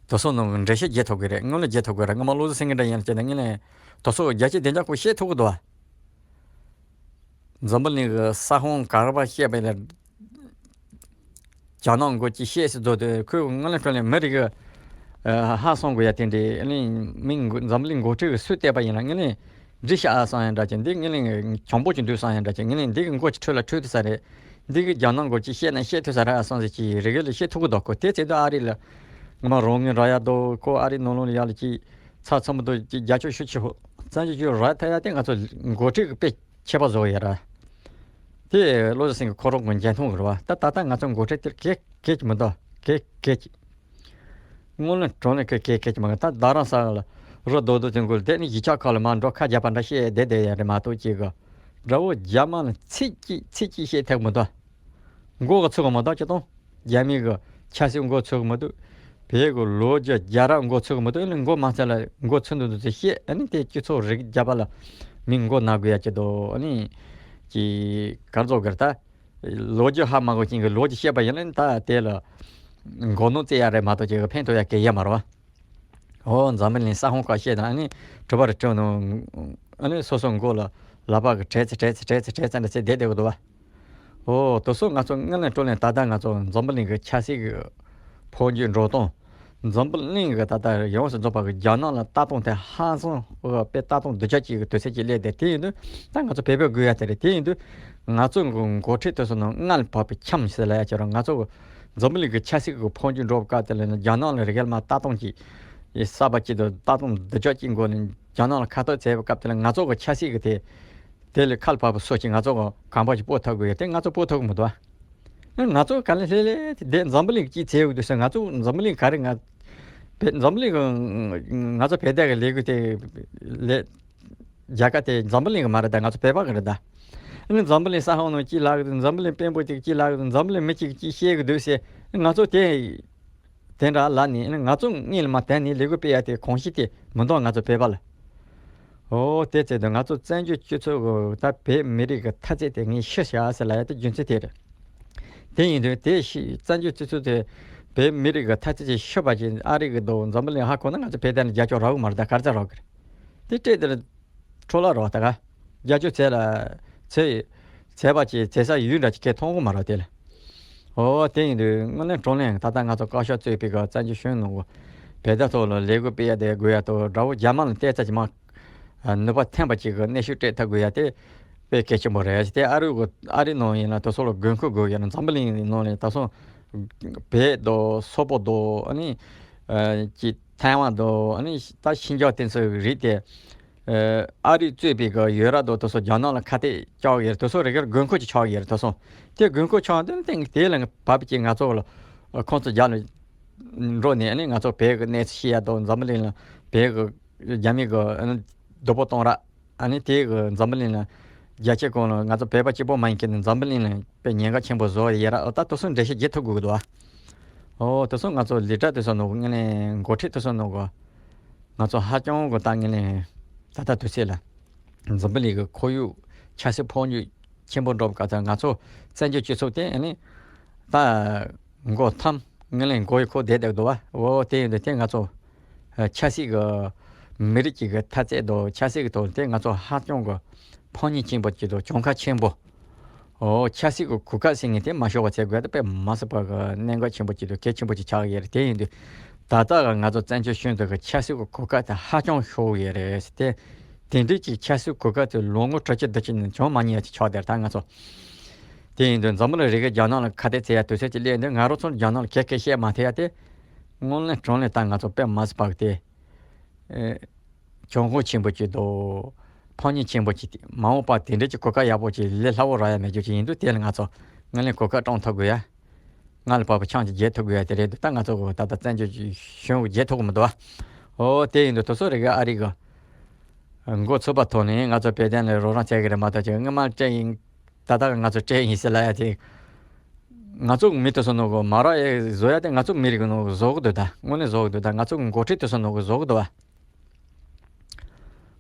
དེ་ཚོ་ནང་གི་འགྲེལ་བཤད་རྒྱག་ཐུབ་ཀྱི་རེད། དངོས་གནས་རྒྱག་ཐུབ་ཀྱི་རེད། སྔོན་མ་བློ་བཟང་སེང་གེ་འདྲ་ཡིན་ལ་བྱས་ན་དངོས་གནས་དེ་ཚོ་རྒྱལ་སྤྱིའི་བདེ་འཇགས་ཁོངས་བཤད་ཐུབ་ཀྱི་འདུག་བ། འཛམ་བུ་གླིང་གི་ས་ཁོངས་ག་རེ་བ་བཤད་པ་ཡིན་ན། རྒྱ་ནག་མགོ་ཅིག་བཤད་སྲིད་འདུག་དེ་ཁོས་དངོས་གནས་དྲང་གནས་མི་རིགས་ཀྱི་ཧ་སང་དགོས་ཡ་དེ་འདྲའི་ཨ་ནི་མི་འཛམ་བུ་གླིང་འགོ་ཁྲིད་ཀྱི་སུས་བལྟས་པ་ཡིན་ན་དངོས་གནས་འདྲི་ཤ་ཨ་སང་ཡ་འདྲ་ཅིག་འདི་དངོས་གནས་གྱོང་པོ་ཅིག་འདུག་སང་ཡ་འདྲ་ཅིག་དངོས་གནས་འདི་གི་མགོ་ཅིག་འཁྲུད་ལ་འཁྲུད་དུ་ས་རེད། འདི་གི་རྒྱ་ནག་མགོ་ཅིག་བཤད་ན་བཤད་ཐུབ་ས་རེད་ཨ་སང་ཟེར་ཅིག་རེ་གེ་ལ་བཤད་ཐུབ་ཀྱི་འདུག་ཁོ་དེ་ཚེ་དུ་ཨ་རི་ལ་ངོ་མ་རང་ངོས་རག་ཡ་འདུག་ཁོ་ཨ་རི་ནང་ལོགས་ལ་ཡ་ལ་ཅིག་ཚགས་ཚུད་མི་འདུག་ཅིག་རྒྱ་ཆོས་ཤུགས་ཆེ་ཧོ་བཙན་བྱོལ་ཆོས་རག་ཐ་ཡ་དེ་ང་ཚོ་འགོ་ཁྲིད་ཀྱི་དཔེ་ཁྱད་པར་བཟོ་ཡ་ར། དེ་བློ་བཟང་སེང་གེ་ཁོ་རང་གི་འཇོན་ཐང་རེད་བ། ད་ད་ལྟ་ང་ཚོ་འགོ་ཁྲིད་དེར་གེ་གེ་ཅིག་མི་འདུག་གེ་གེ་ཅིག་དངོས་གནས་དྲང་གནས་གེ་གེ་གེ་ཅིག་མི་འདུག་ད་རྡ་རམ་ས་ལ་རི་རྡོག་རྡོག་དེ་འགུལ་དེ་ནི་གཞིས་ཆགས་ཁག་ལ་མར་འགྲོ་ཁ་རྒྱག་པ་འདྲ་བཤད་བསྡད་བསྡད་ཡ་རེད་མ་གཏོགས་ཅིག་གི་དགྲ་བོ་རྒྱ་དམར་ལ་ཚིག་གཅིག་ཚིག་གཅིག་བཤད་ཐུབ་མི་འདུག་མགོ་གི་ཚུགས་མ་གཏོགས་ཅི་གཏོང་། རྒྱ་མི་གི་ཆབ་སྲིད་མགོ་ཚུགས་མི་འདུག་བོད་གི་ལོ་རྒྱུས་རྒྱལ་རབས་མགོ་ཚུགས་མི་འདུག་ཨ་ནི་མགོ་མ་ཚུགས་ལ་མགོ་ཚུགས་འདུག་འདུག་ཚེ་བཤད་ཨ་ནི་དེ་སྤྱི་ཚོགས་རིག་རྒྱབ་པ་ལ་མི་མགོ་ན་དགོས་ཡ་ཅི་འདུག་ཨ་ནི་ཅི་གར་རྫོགས་གར་ད་ལོ་རྒྱུས་ཧ་མ་གོ་ཅིང་གི་ལོ་རྒྱུས་བཤད་པ་ཡིན་ན་ད་དེ་ལ་མགོ་ནོར་རྩེ་ཡ་རེད་མ་གཏོགས་ཅི་གི་ཕན་ཐོགས་ཡ་གི་ཡ་མ་རེད་བ། ཨོ་འཛམ་བུ་གླིང་ས་ཁོངས་ཁ་བཤད་དང་ཨ་ནི་གྲུ་པ་རེ་གྲུ་ནང་ཨ་ནི་སོ་སོ་མགོ་ལ་ལག་པ་གི་བྲེལ་ཚེ་བྲེལ་ཚེ་བྲེལ་ཚེ་བྲེལ་ཚེ་འདྲ་ཚེ་བསྡད་བསྡད་གི་འདུག་བ། ཨོ་དེ་ཚོ་ང་ཚོ་དངོས་གནས་དྲང་གནས་ད་ལྟ་ང་ཚོ་འཛམ་བུ་གླིང་གི་ཆབ་སྲིད་ཀྱི་འཕོ་འགྱུར་འགྲོ་སྟངས། འཛམ་བུ་གླིང་གི་ད་ལྟ་ཡོངས་སུ་རྫོགས་པ་གི་རྒྱ་ནག་ལ་ལྟ་སྟངས་དེ་ཧང་སང་གི་དཔེ་ལྟ་སྟངས་སྡུག་ཅག་ཅིག་གི་དུས་ཚོད་ཅིག་སླེབས་ཏེ་དེ་ཡིན་དུས་ད་ང་ཚོ་བོད་པས་དགོས་ཡ་དེ་རེད། དེ་ཡིན་དུས་ང་ཚོ་གི་འགོ་ཁྲིད་དེ་ཚོ་ནང་མངལ་བབས་པའི་ཁྱམས་ཟེར་ལ་ཡ་ཁྱེད་རང་ང་ཚོ་གི་འཛམ་བུ་གླིང་གི་ཆབ་སྲིད་ཀྱི་འཕོ་འགྱུར་འགྲོ་བའི་སྐབས་དེ་ལ་ནི་རྒྱ་ནག་ལ་རེ་གལ་མ་ལྟ་སྟངས་ཅིག་གསར་པ་ཅིག་དང་ལྟ་སྟངས་སྡུག་ཅག་ཅིག་སྒོ་ནས་རྒྱ་ནག་ལ་ཁ་གཏད་བྱས་པའི་སྐབས་དེ་ལ་ང་ཚོ་གི་ཆབ་སྲིད་ཀྱི་དེ། དེ་ལས་ཁ་ལ་བབས་པ་སོགས་ཀྱིས་ང་ཚོ་གང་པ་ཞིག་སྤོ་ཐུབ་དགོས་ཡོད་དེ་ང་ཚོ་སྤོ་ཐུབ་ཀྱི་མི་འདུག་ཨ། ང་ཚོ་ག་ལེ་ལྷེ་ལེ་དེ་འཛམ་བུ་གླིང་གཅིག་བྱས་ཡོད་དུས་ང་ཚོ་འཛམ་བུ་གླིང་ག་རེ་ང་བེ་འཛམ་བུ་གླིང་གི་ང་ཚོ་བོད་དོན་གི་ལས་འགུལ་དེ་ལས་རྒྱལ་ཁ་དེ་འཛམ་བུ་གླིང་གི་མ་རེད་ད། ང་ཚོ་བོད་པ་གི་རེད་ད། ཨ་ནི་འཛམ་བུ་གླིང་ས་ཁོངས་ནང་གཅིག་ལབ་གི་འདུག་འཛམ་བུ་གླིང་དཔོན་པོ་གཅིག་གཅིག་ལབ་གི་འདུག་འཛམ་བུ་གླིང་མི་གཅིག་གཅིག་བཤད་གི་འདུག་ཟེར་ང་ཚོ་དེ། དེ་འདྲ་ལབ་ནས་ང་ཚོ་སྔོན་ལ་མ་དེ་ནས་ལས་འགུལ་སྤེལ་ཡ་དེ་གང་ཞིག་དེ་མི་འདུག་ང་ཚོ་བོད་པ་ལ། ཨོ་དེ་ཚེ་དུ་ང་ཚོ་བཙན་བྱོལ་སྤྱི་ཚོགས་ཀྱི་ད་བོད་མི་རིགས་ཀྱི་འཐབ་རྩོད་དེ་ངས་ཤི་བཞག་ཟེར་ལབ་ཡ་དེ་རྒྱུ་མཚན་དེ་རེད། དེ་ཡིན་དུས་དེ་ཤི་བཙན་བྱོལ་སྤྱི་ཚོགས་དེ་བོད་མི་རིགས་ཀྱི་འཐབ་རྩོད་ཅིག་ཤི་བ་ཅིག་ཨ་རི་གི་འདུག་འཛམ་བུ་གླིང་ཧ་གོ་ན་ང་ཚོ་བོད་དོན་ལ་རྒྱབ་སྐྱོར་རག་གི་མ་རེད་ད་ག་རེ་ཟེར་རག་གི་རེད། དེ་སྤྲད་དེར་འཕྲོ་བརླག་རོགས་ད་ག་རྒྱབ་སྐྱོར་བྱས་ལ་བྱས་བྱས་པ་ཅིག་བྱས་ས་ཡུལ་འདྲ་ཅིག་གས་མཐོང་གི་མ་རེད་དེ་ལ། ཨོ་དེ་ཡིན་དུས་དངོས་གནས་དྲང་གནས་ད་ལྟ་ང་ཚོ་བཀའ་ཤག་གཙོས་པའི་གི་བཙན་བྱོལ་གཞུང་ནང་གི་བོད་དོན་ཐོག་ལ་ལས་འགུལ་སྤེལ་ཡ་དེ་དགོས་ཡ་དང་དགྲ་བོ་རྒྱ་དམར་ལ་བལྟས་ཚར་གྱི་མ་ནུས་པ་ཐོན་པ་ཅིག་གི་གནོན་ཤུགས་སྤྲད་ཐུབ་དགོས་ཡ་དེ་དཔེ་གལ་ཆེན་པོ་རེད། དེ་ཨ་རི་གི་ཨ་རི་ནང་ཡིན་ན་དེ་ཚོ་ལ་དགོས་མཁོ་དགོས་ཡ་ན་འཛམ་བུ་གླིང་ནང་ནས་ད་སོང་བོད་དང་སོག་པོ་དང་ཨ་ནི་ཅི་ཐའེ་ཝན་དང་ཨ་ནི་ད་ཤིན་ཅང་དེ་ཚོའི་རིགས་དེ། ཨ་རི་གཙོས་པའི་གི་ཡུ་རོབ་དང་དེ་ཚོ་རྒྱ་ནག་ལ་ཁ་གཏད་བཅག་ཡོད་རེད། དེ་ཚོ་རེ་གར་དགོས་མཁོ་ཅིག་ཆགས་ཡོད་རེད། དེ་ཚོ་དེ་དགོས་མཁོ་ཆགས་དུས་དེ་དེ་ལ་བབས་ཀྱི་ང་ཚོ་ལ་ཁོང་ཚོ་རྒྱ་ལ་འགྲོ་ནས་ཨ་ནི་ང་ཚོ་བོད་ཀྱི་གནས་ཚུལ་ཤེས་ཡ་དང་འཛམ་བུ་གླིང་ལ་བོད་ཀྱི་རྒྱ་མི་གི་ཨ་ནི་སྡུག་པོ་གཏོང་ར་ཨ་ནི་དེ་གི་འཛམ་བུ་གླིང་ལ་རྒྱལ་སྤྱི་ཁོངས་ལ་ང་ཚོ་བོད་པ་གཅིག་པོ་མ་ཡིན་མཁན་ནི་འཛམ་བུ་གླིང་ལ་དཔེ་ཉེན་ཁ་ཆེན་པོ་བཟོ་ཡོད་ར། ཨོ་ད་དེ་ཚོ་འགྲེལ་བཤད་རྒྱག་ཐུབ་དགོས་ཀྱི་འདུག་ཨ། ཨོ་དེ་ཚོ་ང་ཚོ་ལས་གྲྭ་དེ་ཚོ་ནང་གི་ངོས་ནས་འགོ་ཁྲིད་དེ་ཚོ་ནང་གི་ང་ཚོ་ཧ་ཅང་གི་ད་ངོས་ནས་ད་ལྟ་དུས་ཚོད་ལ་འཛམ་བུ་གླིང་གི་ཁོར་ཡུག་ཆབ་སྲིད་འཕོ་འགྱུར་ཆེན་པོ་འགྲོ་བ་ག་ཚོད་ང་ཚོ་བཙན་བྱོལ་སྤྱི་ཚོགས་དེ་ཨ་ནི་ད་མགོ་འཐོམ་ངོས་ནས་མགོ་ཡི་ཁོག་བསྡད་བསྡད་འདུག་བ། ཨོ་དེ་ཡིན་དུས་དེ་ང་ཚོ་ཆབ་སྲིད་ཀྱི་མི་རིགས་ཀྱི་འཐབ་རྩོད་དང་ཆབ་སྲིད་ཀྱི་ཐོག་དེ་ང་ཚོ་ཧ་ཅང་གི་ཕོ་ཉ་ཆེན་པོ་ཅིག་དང་གྱོང་ཁ་ཆེན་པོ། ཨོ་ཆབ་སྲིད་ཀྱི་གོ་སྐབས་ཟེར་མཁན་དེ་མ་ཤོར་བ་བྱེད་དགོས་ད་དཔེ་མ་སྲིད་པ་གི་གནད་འགག་ཆེན་པོ་ཅིག་དང་གལ་ཆེན་པོ་ཅིག་ཆགས་ཀྱི་ཡོད་རེད། དེ་ཡིན་དུས་ད་ལྟ་གི་ང་ཚོ་བཙན་བྱོལ་གཞུང་དུ་གི་ཆབ་སྲིད་ཀྱི་གོ་སྐབས་དེ་ཧ་ཅང་ཤོར་ཡོད་རེད་དེ། དེ་འདྲའི་ཅིག་ཆབ་སྲིད་གོ་སྐབས་དེ་ལོ་ངོ་དྲུག་ཅུ་བདུན་ཅུ་ནས་བྱུང་མ་མྱོང་ཡ་ཅིག་ཆགས་བསྡད་ད་ང་ཚོ། དེ་ཡིན་དུས་འཛམ་བུ་གླིང་རེ་གི་རྒྱ་ནག་ལ་ཁ་གཏད་བྱེད་ཡ་དུས་ཚོད་ཅིག་སླེབས་དུས་ང་རང་ཚོ་རྒྱ་ནག་ལ་ག་གེ་བཤད་མ་ཐུབ་ཡ་དེ། དངོས་གནས་དྲང་གནས་ད་ང་ཚོ་དཔེ་མ་སྲིད་པ་གི་དེ། ཨེ། གྱོང་གུན་ཆེན་པོ་ཅིག་འདུག་ཕོ་ཉ་ཆེན་པོ་ཅིག་མ་འོངས་པ་དེ་འདྲ་ཅིག་གོ་སྐབས་ཡག་པོ་ཅིག་ལས་སླ་བོ་རག་ཡ་མེད་རྒྱུ་ཅིག་ཡིན་དུས་དེ་ལ་ང་ཚོ་ངོས་ལེན་གོ་སྐབས་བཀྲོངས་ཐུབ་དགོས་ཡ། ང་ལ་བབ་པ་ཆང་ཅིག་བརྗེ་ཐུབ་དགོས་ཡ་དེ་རེད་འདུག་ད་ང་ཚོ་གི་ད་ལྟ་བཙན་བྱོལ་གཞུང་གི་བརྗེ་ཐུབ་ཀྱི་མི་འདུག་བ། ཨོ་དེ་ཡིན་དུས་དེ་ཚོ་རེ་གི་ཨ་རི་གི་མགོ་ཚོས་པ་ཐོག་ནས་ང་ཚོ་བོད་དོན་ལ་རོགས་རམ་བྱེད་གི་རེད་མ་གཏོགས་ཅིག་སྔོན་མ་སྤྲད་ཡིན། ད་ལྟ་ང་ཚོ་སྤྲད་ཡིན་ཟེར་ལབ་ཡ་དེ། ང་ཚོ་མི་དེ་ཚོ་ནང་གི་མ་རག་ཡ་བཟོ་ཡ་དེ་ང་ཚོ་མི་རིགས་ནང་གི་བཟོ་གི་འདུག་ད་དངོས་གནས་བཟོ་གི་འདུག་ད་ང་ཚོ་གི་འགོ་ཁྲིད་དེ་ཚོ་ནང་གི་བཟོ་གི་འདུག་བ།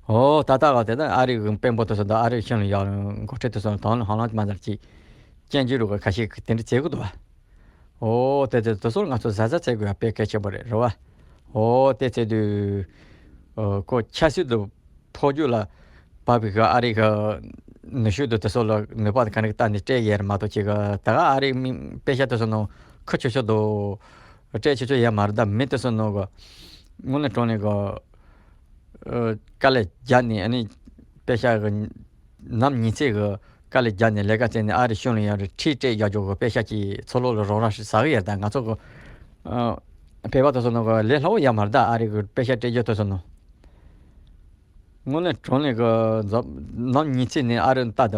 ཨོ་ད་ལྟ་ག་དེ་ད་ཨ་རི་གི་དཔོན་པོ་དེ་ཚོ་དང་ཨ་རི་གཞུང་ལ་ཡོད་འགོ་ཁྲིད་དེ་ཚོ་དང་ཧ་ལམ་མ་ཟེར་ཅིག་སྐྱོན་བརྗོད་རུ་གི་ཁ་ཤས་གི་དེ་འདྲ་བྱེད་གི་འདུག་བ། ཨོ་དེ་དེ་དེ་ཚོར་ང་ཚོ་གཟབ་གཟབ་བྱེད་དགོས་ཡ་དཔེ་གལ་ཆེན་པོ་རེད་རེད་བ། ཨོ་དེ་བྱེད་དུས། ཨོ་ཁོ་ཆབ་སྲིད་དུ་འཕོ་འགྱུར་ལ་བབས་པའི་གི་ཨ་རི་གི་ནུས་ཤུགས་དུ་དེ་ཚོ་ལ་ནུས་པ་དང་ག་ནས་བལྟས་ནས་སྤྲད་ཡས་རེད་མ་གཏོགས་ཅིག་གི་ད་ག་ཨ་རི་མི་དཔེ་ཤ་དེ་ཚོ་ནང་ཁུ་ཆོ་ཆོ་དུ་སྤྲད་ཆོ་ཆོ་ཡས་མ་རེད། ད་མི་དེ་ཚོ་ནང་གི་དངོས་གནས་དྲང་གནས་གི་ཨ་དཀའ་ལས་རྒྱབ་ནས་ཨ་ནི་དཔེ་ཤ་གི་ནམ་ཉིན་ཚེ་གི་དཀའ་ལས་རྒྱབ་ནས་ལས་ཀ་བྱས་ནས་ཨ་རི་གཞུང་ལ་ཡང་རེ་ཁྲིད་སྤྲད་རྒྱག་རྒྱུ་གི་དཔེ་ཤ་ཅིག་ཚོ་ལོག་ལ་རོགས་རམ་ཞིག་ཟ་གི་ཡོད་རེད། ད་ང་ཚོ་གི་ཨ་བོད་པ་དེ་ཚོ་ནང་གི་ལས་སླ་བོ་ཡོད་མ་རེད། ད་ཨ་རི་གི་དཔེ་ཤ་སྤྲད་རྒྱུ་དེ་ཚོ་ནང་དངོས་གནས་དྲང་གནས་གི་འཛམ་ནམ་ཉིན་ཚེ་ནས་ཨ་རི་ལྟ་ད་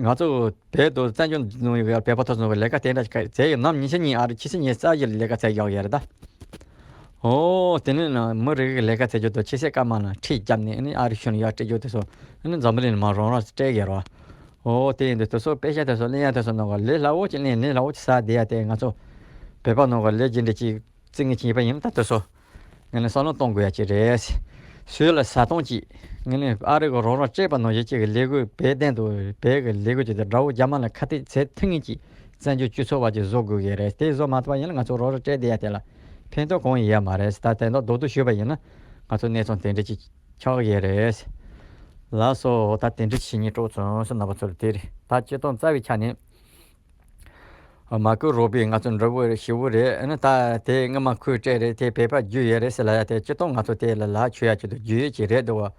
ང་ཚོ་བོད་དུ་བཙན་བྱོལ་ནང་ཡོད་པའི་བོད་པ་དེ་ཚོ་ནང་གི་ལས་ཀ་དེ་འདྲ་ཞིག་བྱས་ཡོད། ནམ་ཉིན་ཤས་ཉིན་ཨ་རི་ཕྱི་ཚེས་ཉི་ཤུ་རྩ་བཞི་ལ་ལས་ཀ་བྱས་ཡོད་ཡོད་རེད་ད། ཨོ་དེ་ནས་ན་མི་རེ་གིས་ལས་ཀ་བྱེད་རྒྱུ་དང་ཕྱི་ཚེས་སྐར་མ་ན་ཁྲིད་བརྒྱབ་ནས་ཨ་ནི་ཨ་རི་གཞུང་ལ་ཡར་སྤྲད་རྒྱུ་དེ་ཚོ་ཨ་ནི་འཛམ་བུ་གླིང་ལ་མར་རོགས་རམ་སྤྲད་ཡོད་རེད་བ། ཨོ་དེ་ཡིན་དུས་དེ་ཚོ་དཔེ་ཤ་དེ་ཚོ་ལེན་ཡ་དེ་ཚོ་ནང་གི་ལས་སླ་བོ་ཅིག་ལེན་ལས་སླ་བོ་ཅིག་ཟ་བསྡད་ཡ་དེ་ང་ཚོ་བོད་པ་ནང་གི་ལས་ཀྱི་འདྲ་ཅིག་བརྩི་ངེས་ཅིག་ཡིན་པ་ཡིན་ན་ད་དེ་ཚོ་ངས་ནི་བསམ་བློ་གཏོང་དགོས་ཡ་ཅིག་རེད། སུས་ལ་ཟ་སྟངས་ཅིག་ངས་ནི་ཨ་རི་གི་རོགས་རམ་སྤྲད་པ་ནང་བཞིན་ཅིག་གི་ལས་འགུལ་བོད་དོན་དུ་བོད་ཀྱི་ལས་འགུལ་ཅིག་དེ་དགྲ་བོ་རྒྱ་དམར་ལ་ཁ་གཏད་བྱེད་ཐུབ་ངེས་ཅིག་བཙན་བྱོལ་སྤྱི་ཚོགས་བར་གྱི་བཟོ་དགོས་ཀྱི་རེད། དེ་བཟོ་མ་ཐུབ་པ་ཡིན་ན་ང་ཚོ་རོགས་རམ་སྤྲད་བསྡད་ཡ་དེ་ལ་ཕན་ཐོགས་གང་ཡང་ཡོད་མ་རེད། ད་དེ་འདྲ་རྡོག་རྡོག་ཞུས་པ་ཡིན་ན་ང་ཚོ་གནས་ཚང་དེ་འདྲ་ཅིག་ཆགས་ཀྱི་རེད། ལགས་སོ། ད་དེ་འདྲ་བྱེད་སྙིང་བྲོ་བྱུང་སོང་། རྣམ་པ་ཚོར་དེ་རེད། ད་སྤྱིར་བཏང་རྩ་བའི་ཆ་ནས་མར་ཀོ་རུ་བི་ང་ཚོ་འདྲ་བོ་རེད་ཞེ་བོ་རེད། ཨ་ནི་ད་དེ་སྔ་མ་ཁོས་སྤྲད་རེད། དེ་བོད་པ་བརྒྱུད་ཡོད་རེད་ཟེར་ལབ་ཡ་དེ་སྤྱིར་བཏང་ང་ཚོ་དེ་ལ་ལག་ཆོད་ཡ་ཆེད་དུ་བརྒྱུད་ཡོད་ཀྱི་རེད་འདུག་བ།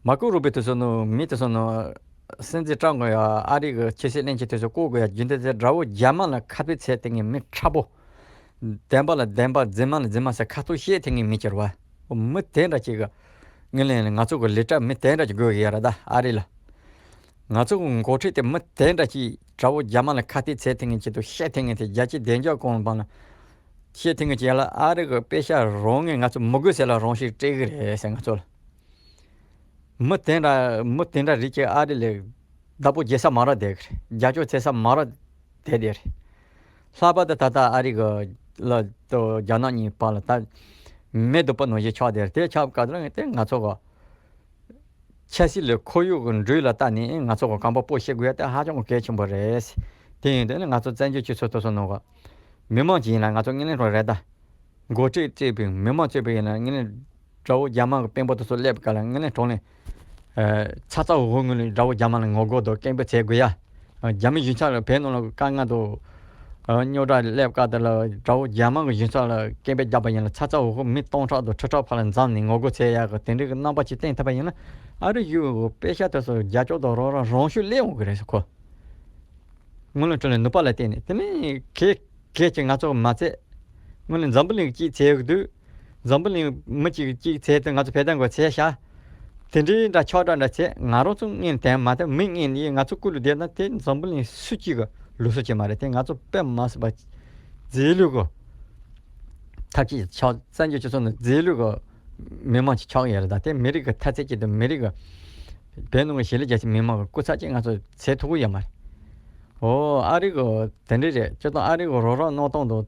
མར་ཀོ་རུ་བི་དེ་ཚོ་ནང་མི་དེ་ཚོ་ནང་སྲིད་འཛིན་ཀྲམ་གི་ཡ་ཨ་རི་གི་ཕྱི་སྲིད་བློན་ཆེན་དེ་ཚོ་བསྐོ་དགོས་ཡ་རྒྱུ་མཚན་དེ་དགྲ་བོ་རྒྱ་དམར་ལ་ཁ་གཏད་བྱས་དེ་ངས་མི་ཁྲ་པོ། བདེན་པ་ལ་བདེན་པ་རྫུན་མ་ལ་རྫུན་མ་ཟེར་ཁ་ཐུག་བཤད་ཐེངས་ངེས་མི་ཁྱེར་བ། མི་དེ་འདྲ་ཅིག་གི་ངོས་ལེན་ང་ཚོ་གི་ལས་གྲྭ་མི་དེ་འདྲ་ཅིག་དགོས་ཀྱི་ཡ་ར་ད་ཨ་རི་ལ། ང་ཚོ་གི་འགོ་ཁྲིད་དེ་མི་དེ་འདྲ་ཅིག་དགྲ་བོ་རྒྱ་དམར་ལ་ཁ་གཏད་ཚད་ཐེངས་ངེས་ཆེད་དུ་བཤད་ཐེངས་ངེས་དེ་རྒྱལ་སྤྱིའི་བདེ་འཇགས་ཀུན་སྤངས་ལ་བཤད་ཐེངས་ངེས་ཅིག་ཡ་ལ་ཨ་རི་གི་དཔེ་ཤ་རང་ངེས་ང་ཚོ་མི་དགོས་ཟེར་ལ་རང་ཤིག་སྤྲད་གི་རེད་ཟེར་ང་ཚོ་ལ། མི་དེ་འདྲ་མི་དེ་འདྲ་རིགས་ཀྱི་ཨ་རི་ལས་བདག་པོ་རྒྱག་ས་མ་རག་བསྡད་གི་རེད། རྒྱབ་སྐྱོར་བྱེད་ས་མ་རག་བསྡད་བསྡད་རེད། ལྷག་པར་དུ་ད་ལྟ་ཨ་རི་གི་ལ་དང་རྒྱ་ནག་གཉིས་བར་ལ་ད་མེ་སྡུག་པ་ནང་བཞིན་ཆགས་བསྡད་རེད། དེ་ཆགས་སྐབས་དེ་ལ་དེ་ང་ཚོ་གི་ཆབ་སྲིད་ལས་ཁོར་ཡུག་གི་འགྲོས་ལ་བལྟས་ནས་ང་ཚོ་གི་གོམ་པ་སྤོ་ཤེས་དགོས་ཡ་དེ་ཧ་ཅང་གི་གལ་ཆེན་པོ་རེད། དེ་ཡིན་དུས་ནི་ང་ཚོ་བཙན་བྱོལ་སྤྱི་ཚོགས་དེ་ཚོ་ནང་གི་མི་མང་ཅིག་ཡིན་ན་ང་ཚོ་དངོས་གནས་དྲང་རེད་ད། འགོ་ཁྲིད་བརྩིས་པའི་མི་མང་བརྩིས་པའི་ཡིན་ན་དངོས་གནས་དགྲ་བོ་རྒྱ་དམར་གྱི་དཔོན་པོ་དེ་ཚོ་སླེབས་སྐབས་ལ་དངོས་གནས་དྲང་གནས། ཚ་ཚ་འུར་འུར་ངང་ནས་དགྲ་བོ་རྒྱ་དམར་ལ་ངོ་རྒོལ་དང་སྐད་འབོད་བྱེད་དགོས་ཡ། རྒྱ་མི་གཞུང་ཚབ་ལ་བོད་ནང་ལ་དཀའ་ངལ་དང་། རྙོག་དྲ་སླེབས་སྐབས་དེ་ལ་དགྲ་བོ་རྒྱ་དམར་གྱི་གཞུང་ཚབ་ལ་སྐད་འབོད་བརྒྱབ་པ་ཡིན་ན་ཚ་ཚ་འུར་འུར་མི་སྟོང་ཕྲག་དང་ཁྲི་ཕྲག་བར་ལ་འཛོམས་ནས་ངོ་རྒོལ་བྱེད་ཡ་གི་དེ་འདྲའི་གི་རྣམ་པ་ཅིག་བསྟན་ཐུབ་པ་ཡིན་ན་ཨ་རི་གཞུང་གི་དཔེ་ཤ་དེ་ཚོ་རྒྱབ་སྐྱོར་དང་རོགས་རམ་རང་ཤུགས་སླེབས་འོང་གི་རེད་ཟེར་ཁོ། དངུལ་ལོ་ཁྲི་ལོ་ནུས་པ་ལ་བརྟེན་ནས་དེ་ནས་གལ་གལ་ཆེ་ང་ཚོ་མ་ཚད། དངུལ་ལོ་འཛམ་བུ་གླིང་གཅིག་ཚད་ཡོད་དུས། འཛམ་བུ་གླིང་མི་གཅིག་གཅིག་ཚད་དུ་ང་ཚོ་བལ་དང་གོ་ཚད་ཤ། དེ་འདྲའི་འདྲ་ཆགས་འདྲ་འདྲ་ཚད་ང་རང་ཚོ་ངན་དན་མ་དང་མི་ངན་ཡིན་ང་ཚོ་ཀུ་ལུ་བསྡད་ན་དེ་འཛམ་བུ་གླིང་སུ་གཅིག་གི་ལུགས་སྲོལ་ཅིག་མ་རེད། དེ་ང་ཚོ་དཔེ་མ་སྲིད་པ་རྗེས་ལུས་གི་ཐབས་ཅིག་ཆགས་བཙན་བྱོལ་སྤྱི་ཚོགས་ནང་རྗེས་ལུས་གི་མི་མང་ཅིག་ཆགས་ཡོད་རེད། ད་དེ་མི་རིགས་ཀྱི་མཐའ་ཚད་ཅིག་དང་མི་རིགས་ཀྱི་བོད་ནང་གི་གཞིས་ལུས་རྒྱ་ཆེ་མི་མང་གི་སྐུ་ཚབ་ཅིག་ང་ཚོ་བྱེད་ཐུབ་ཀྱི་ཡོད་མ་རེད། ཨོ་ཨ་རི་གི་དེ་འདྲ་རེད། སྤྱིར་བཏང་ཨ་རི་གི་རོགས་རམ་གནང་སྟངས་དང་།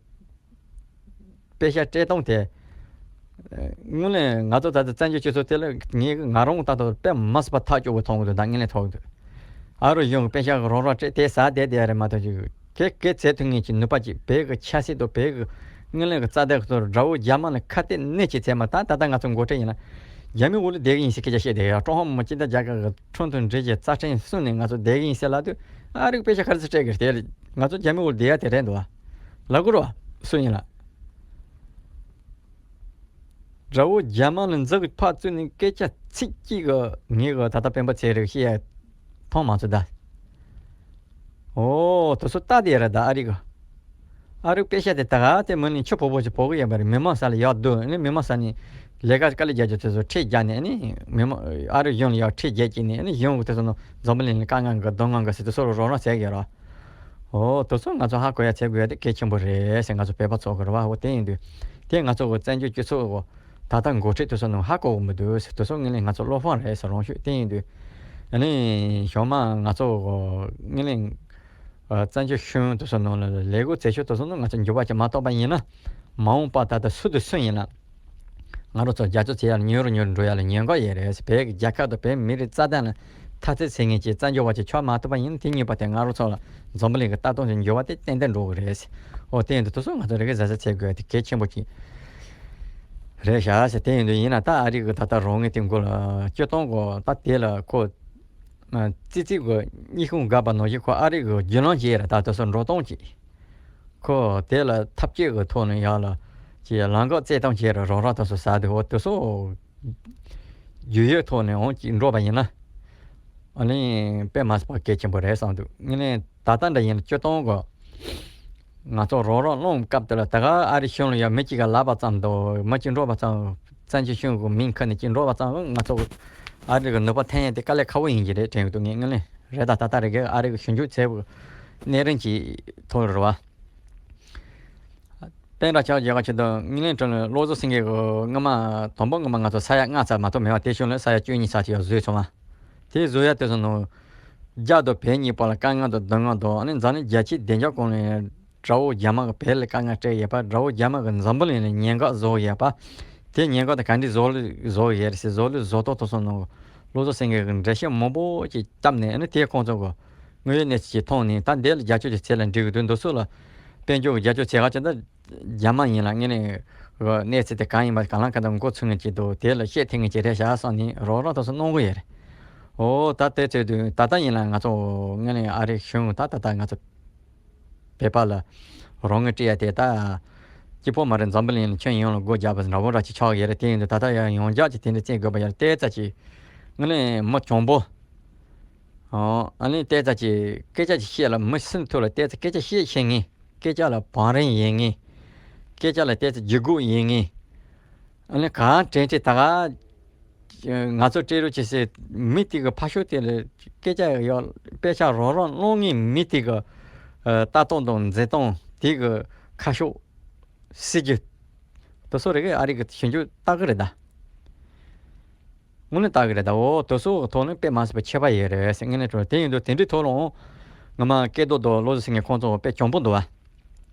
དཔེ་ཤ་སྤྲད་སྟངས་དེ། དངོས་གནས་ང་ཚོ་ད་ལྟ་བཙན་བྱོལ་སྤྱི་ཚོགས་དེ་ལ་ངས་ང་རང་ད་ལྟ་དཔེ་མ་སྲིད་པ་ཐག་གཅོད་པོ་མཐོང་གི་འདུག་ད་དངོས་གནས་ཐོག་གི་འདུག་ཨ་རོ་གཞུང་གི་དཔེ་ཤ་གི་རོགས་རམ་སྤྲད་དེ་ཟ་བསྡད་བསྡད་ཡ་རེད་མ་གཏོགས་ཅིག་གེ་གེ་བྱེད་ཐུབ་ངེས་ཀྱི་ནུས་པ་ཅིག་བོད་ཀྱི་ཆབ་སྲིད་དང་བོད་ཀྱི་དངོས་གནས་ཀྱི་རྩ་དོན་གྱི་ཐོག་དགྲ་བོ་རྒྱ་དམར་ལ་ཁ་གཏད་གནད་ཀྱིས་ཚད་མ་ད་ད་ལྟ་ང་ཚོ་འགོ་ཁྲིད་ཡིན་ན་རྒྱ་མི་འོག་ལ་བསྡད་གི་ཡིན་ཟེར་སྐད་ཆ་བཤད་བསྡད་ཡ། ཀྲུང་ཧྭ་མི་དམངས་སྤྱི་མཐུན་རྒྱལ་ཁབ་ཀྱི་ཁྲིམས་དང་འགྲིག་གི་རྩ་ཁྲིམས་སྲུང་ནས་ང་ཚོ་བསྡད་གི་ཡིན་ཟེར་ལབ་དུས་ཨ་རིག་དཔེ་ཤ་ག་རེ་ཟེར་སྤྲད་གི་རེད། དེ་ང་ཚོ་རྒྱ་མི་འོག་ལ་བསྡད་ཡ་དེ་རེད་འདུག་བ། ལབ་དགོས་རེད་བ། སུ་ཡིན་ལ། དགྲ་བོ་རྒྱ་དམར་ལ་འཛུགས་ཕར་བཙུགས་ནས་སྐད་ཆ་ཚིག་གཅིག་གི་ངས་གི་ད་ལྟ་སྤེན་པ་ཚེ་རིང་བཤད་ཡ་མཐོང་མ་སོང་ད། ཨོ་དེ་ཚོ་ལྟ་དེ་ར་ད་ཨ་རི་གི། ཨ་རི་དཔེ་ཤ་དེ་ད་ག་དེ་མི་ནི་ཆུ་ཕོ་བོ་ཞིག་ཕོ་གི་ཡོད་པ་རེད། མི་མང་ས་ལ་ཡག་སྡོད་ནི་མི་མང་ས་ནས་ལས་ཀ་དཀའ་ལས་རྒྱག་རྒྱུ་དེ་ཚོ་ཁྲིད་རྒྱག་ནས་ནི་མི་མང་ཨ་རི་གཞུང་ལ་ཡག་ཁྲིད་རྒྱག་གྱིན་ནས་ནི་གཞུང་གི་དེ་ཚོ་ནང་འཛམ་བུ་གླིང་ལ་དཀའ་ངལ་གི་སྡུག་བསྔལ་གི་ཟེར་དེ་ཚོ་ལ་རོགས་རམ་བྱེད་ཀྱི་ཡོད་ར། ཨོ་དེ་ཚོ་ང་ཚོ་ཧ་གོ་ཡ་བྱེད་དགོས་ཡ་དེ་གལ་ཆེན་པོ་རེད་ཟེར། ང་ཚོ་བོད་པ་ཚོ་གི་རེད་བ། འོ་དེ་ཡིན་དུས་དེ་ང་ཚོ་གི་བཙན་བྱོལ་སྤྱི་ཚོགས་གི་ད་ལྟ་འགོ་ཁྲིད་དེ་ཚོ་ནང་ཧ་གོ་གི་མི་འདུག་ཟེར། དེ་ཚོ་དངོས་གནས་ང་ཚོ་བློ་ཕམ་རེད་ཟེར་རང་ཤོད། དེ་ཡིན་དུས་ཨ་ནི་ཞོགས་མ་ང་ཚོ་གི་དངོས་གནས་བཙན་བྱོལ་གཞུང་དེ་ཚོ་ནང་ལ་ལས་འགུལ་བྱེད་ཕྱོགས་དེ་ཚོ་ནང་ང་ཚོ་འགྱུར་བ་ཅིག་མ་གཏོགས་པ་ཡིན་ན། མ་འོངས་པ་ད་ལྟ་སུ་དང་སུ་ཡིན་ན་ང་རང་ཚོ་རྒྱབ་སྐྱོར་བྱེད་ཡ་ལ་ཉུང་རུ་ཉུང་རུ་འགྲོ་ཡ་ལ་ཉེན་ཁ་ཡོད་རེད། བོད་ཀྱི་རྒྱལ་ཁབ་དང་བོད་མི་རིགས་རྩ་དོན་ལ་ཐ་ཚིག་བྱེད་མཁན་གྱི་བཙན་བྱོལ་བ་ཅིག་ཆགས་མ་ཐུབ་པ་ཡིན་ན། དེ་གཉིས་པ་དེ་ང་རང་ཚོ་ལ་འཛམ་བུ་གླིང་གི་ལྟ་སྟངས་ཀྱི་འགྱུར་བ་དེ་ཏན་ཏན་འགྲོ་གི་རེད། འོ་དེ་ཡིན་དུས་དེ་ཚོ་ང་ཚོ་རེ་གི་གཟབ་གཟབ་བྱེད་དགོས་དེ་གལ་ཆེན་པོ་ཅིག་རེད་ཤག་ཟེར། དེ་ཡིན་དུས་ཡིན་ན་ད་ཨ་རི་གི་ད་ལྟ་རང་ངོས་དེ་མགོ་ལ་སྤྱིར་བཏང་གི་ད་དེ་ལ་ཁོ་ཙི་ཙི་གི་གཉིད་ཁུག་འགག་པ་ནང་བཞིན་ཁོ་ཨ་རི་གི་རྒྱུན་ལམ་བྱས་ར་ད་དེ་ཚོ་འགྲོ་སྟངས་ཅིག་ཁོ་དེ་ལ་ཐབས་ཇུས་ཀྱི་ཐོག་ནས་ཡག་ལ་ཅིག་ལམ་ཁ་བཙལ་སྟངས་བྱས་ར་རོགས་རམ་དེ་ཚོ་ཟ་དུས་འོ་དེ་ཚོ་རྒྱུས་ཡོད་ཐོག་ནས་འོང་ཅིག་འགྲོ་བ་ཡིན་ན། ཨ་ནི་དཔེ་མ་སྲིད་པ་གལ་ཆེན་པོ་རེད་བསམ་འདུག་ངས་ནི་ད་ལྟ་འདྲ་ཡིན་ན་སྤྱིར་བཏང་གི་ང་ཚོ་རོགས་རམ་སློང་སྐབས་དེ་ལ་ད་ག་ཨ་རི་གཞུང་ལ་ཡང་མི་གཅིག་ག་ལབ་པ་ཙམ་དང་མི་གཅིག་འགྲོ་བ་ཙམ་བཙན་བྱོལ་གཞུང་གི་མིང་ཁ་ནས་གཅིག་འགྲོ་བ་ཙམ་ང་ཚོ་ཨ་རི་གི་ནུས་པ་ཐོན་ཡས་དེ་དཀའ་ལས་ཁག་པོ་ཡིན་གྱི་རེད་དྲན་གི་འདུག་ངས་དངོས་གནས་རེད། ད་ད་ལྟ་རེ་གི་ཨ་རི་གི་ཞིབ་འཇུག་བྱས་པའི་གནས་རིམ་གྱི་ཐོག་རེད་བ། དཔེ་འདྲ་ཆགས་རྒྱ་གར་ཆེད་དུ་དངོས་གནས་དྲང་གནས་བློ་བཟང་སེང་གེ་གི་སྔོན་མ་དང་པོ་སྔོན་མ་ང་ཚོ་ས་ཡ་ལྔ་ཙམ་མ་གཏོགས་མེད་པ་དེ་གཞུག་ལ་ས་ཡ་བཅུ་གཉིས་ཙམ་ཅིག་ཡང་བཟོས་སོང་བ། དེ་བཟོ་ཡ་དེ་ཚོ་ནང་རྒྱ་དང་བོད་གཉིས་བར་ལ་དཀའ་ངལ་དང་སྡུག་བསྔལ་དང་ཨ་ནི་འཛམ་གླིང་རྒྱལ་སྤྱིའི་བདེ་འཇགས་སྐོར་ནས་དགྲ་བོ་རྒྱ་དམར་གི་བོད་ལ་དཀའ་ངལ་སྤྲད་ཡོད་པ། དགྲ་བོ་རྒྱ་དམར་གི་འཛམ་བུ་གླིང་ལ་ཉེན་ཁ་བཟོ་ཡོད་པ། དེ་ཉེན་ཁ་དེ་ག་འདྲས་བཟོ་ལུགས་བཟོ་ཡོད་རེད་ཟེར་བཟོ་ལུགས་བཟོ་ཐོག་དེ་ཚོ་ནང་བློ་བཟང་སེང་གེ་གི་འགྲེལ་བཤད་མང་པོ་ཅིག་བཏབ་ནས་ཨ་ནི་དེ་ཁོང་ཚོ་གི་དངོས་ཡོད་གནས་ཚུལ་ཅིག་མཐོང་ནས་ད་འདི་ལ་རྒྱབ་སྐྱོར་ཅིག་བྱེད་ལ་འགྲིག་གི་འདུག་འདི་ཚོ་ལ་དཔལ་འབྱོར་གྱི་རྒྱབ་སྐྱོར་བྱེད་ག་ཅིག་ད་རྒྱ་དམར་ཡིན་ལ་ངས་ནི་གནས་ཚུལ་དེ་གང་ཡིན་པ་གང་ལ་གང་འདྲ་མགོ་ཚོས་མཁན་ཅིག་འདུག་དེ་ལ་བཤད་ཐུབ་མཁན་ཅིག་རེད་ཤག་བསམ་ནས་རོགས་རམ་དེ་ཚོ་གནང་གི་ཡོད་རེད། འོ་ད་དེ་ཚོ་དུས་ད་ལྟ་ཡིན་ལ་ང་ཚོ་ངས་ནི་ཨ་རི་གཞུང་ད་ད་ལྟ་ང་ཚོ་བོད་པ་ལ་རོགས་དངུལ་སྤྲད་ཡ་དེ་ད་གཅིག་པོ་མ་རེད། འཛམ་བུ་གླིང་ལ་ཁྱོན་ཡོངས་ལ་སྒོ་རྒྱག་པ་འདྲ་པོ་འདྲ་ཅིག་ཆགས་ཡོད་རེད། དེ་ཡིན་དུས་ད་ལྟ་ཡང་ཡང་བསྐྱར་གྱི་དེ་འདྲ་བྱེད་དགོས་པ་ཡོད་རེད། ཏོག་ཙམ་ཅིག་ངས་ནི་མི་གྱོང་པོ། ཨོ། ཨ་ནི་ཏོག་ཙམ་ཅིག་སྐད་ཆ་ཅིག་བཤད་ལ་མི་སེམས་ཐོག་ལ་ཏོག་ཙམ་སྐད་ཆ་བཤད་ཤེས་མཁན། སྐད་ཆ་ལ་བང་རིམ་ཡོད་མཁན། སྐད་ཆ་ལ་ཏོག་ཙམ་ལྗིད་ཁོག་ཡོད་མཁན། ཨ་ནི་གང་དྲན་དྲན་ད་ག་ང་ཚོ་སྤྲད་རོགས་བྱེད་ཟེར་མི་དེ་གི་ཕར་ཕྱོགས་དེ་ལ་སྐད་ཆ་ཡོད། དཔེ་ཆ་རོགས་རམ་གནང་མཁན་མི་དེ་གི་ཨ་ལྟ་སྟངས་དང་འཛིན་སྟངས་དེ་གི་ཁ་ཕྱོགས་སྲིད་ཇུས་དེ་ཚོ་རེ་གི་ཨ་རི་གི་ཞིབ་འཇུག་ལྟ་གི་རེད་ད། དངོས་གནས་ལྟ་གི་རེད་ད། འོ་དེ་ཚོ་གི་ཐོག་ནས་དཔེ་མ་སྲིད་པའི་ཁྱད་པར་ཡོད་རེད་ཟེར་ངས་ནས་དྲན། དེ་ཡིན་དུས་དེ་འདྲའི་ཐོག་ལའང་ངོ་མ་སྐལ་རྡོར་དང་བློ་བཟང་སེང་གེ་ཁོང་ཚོ་དཔེ་གྱོང་པོ་འདུག་བ།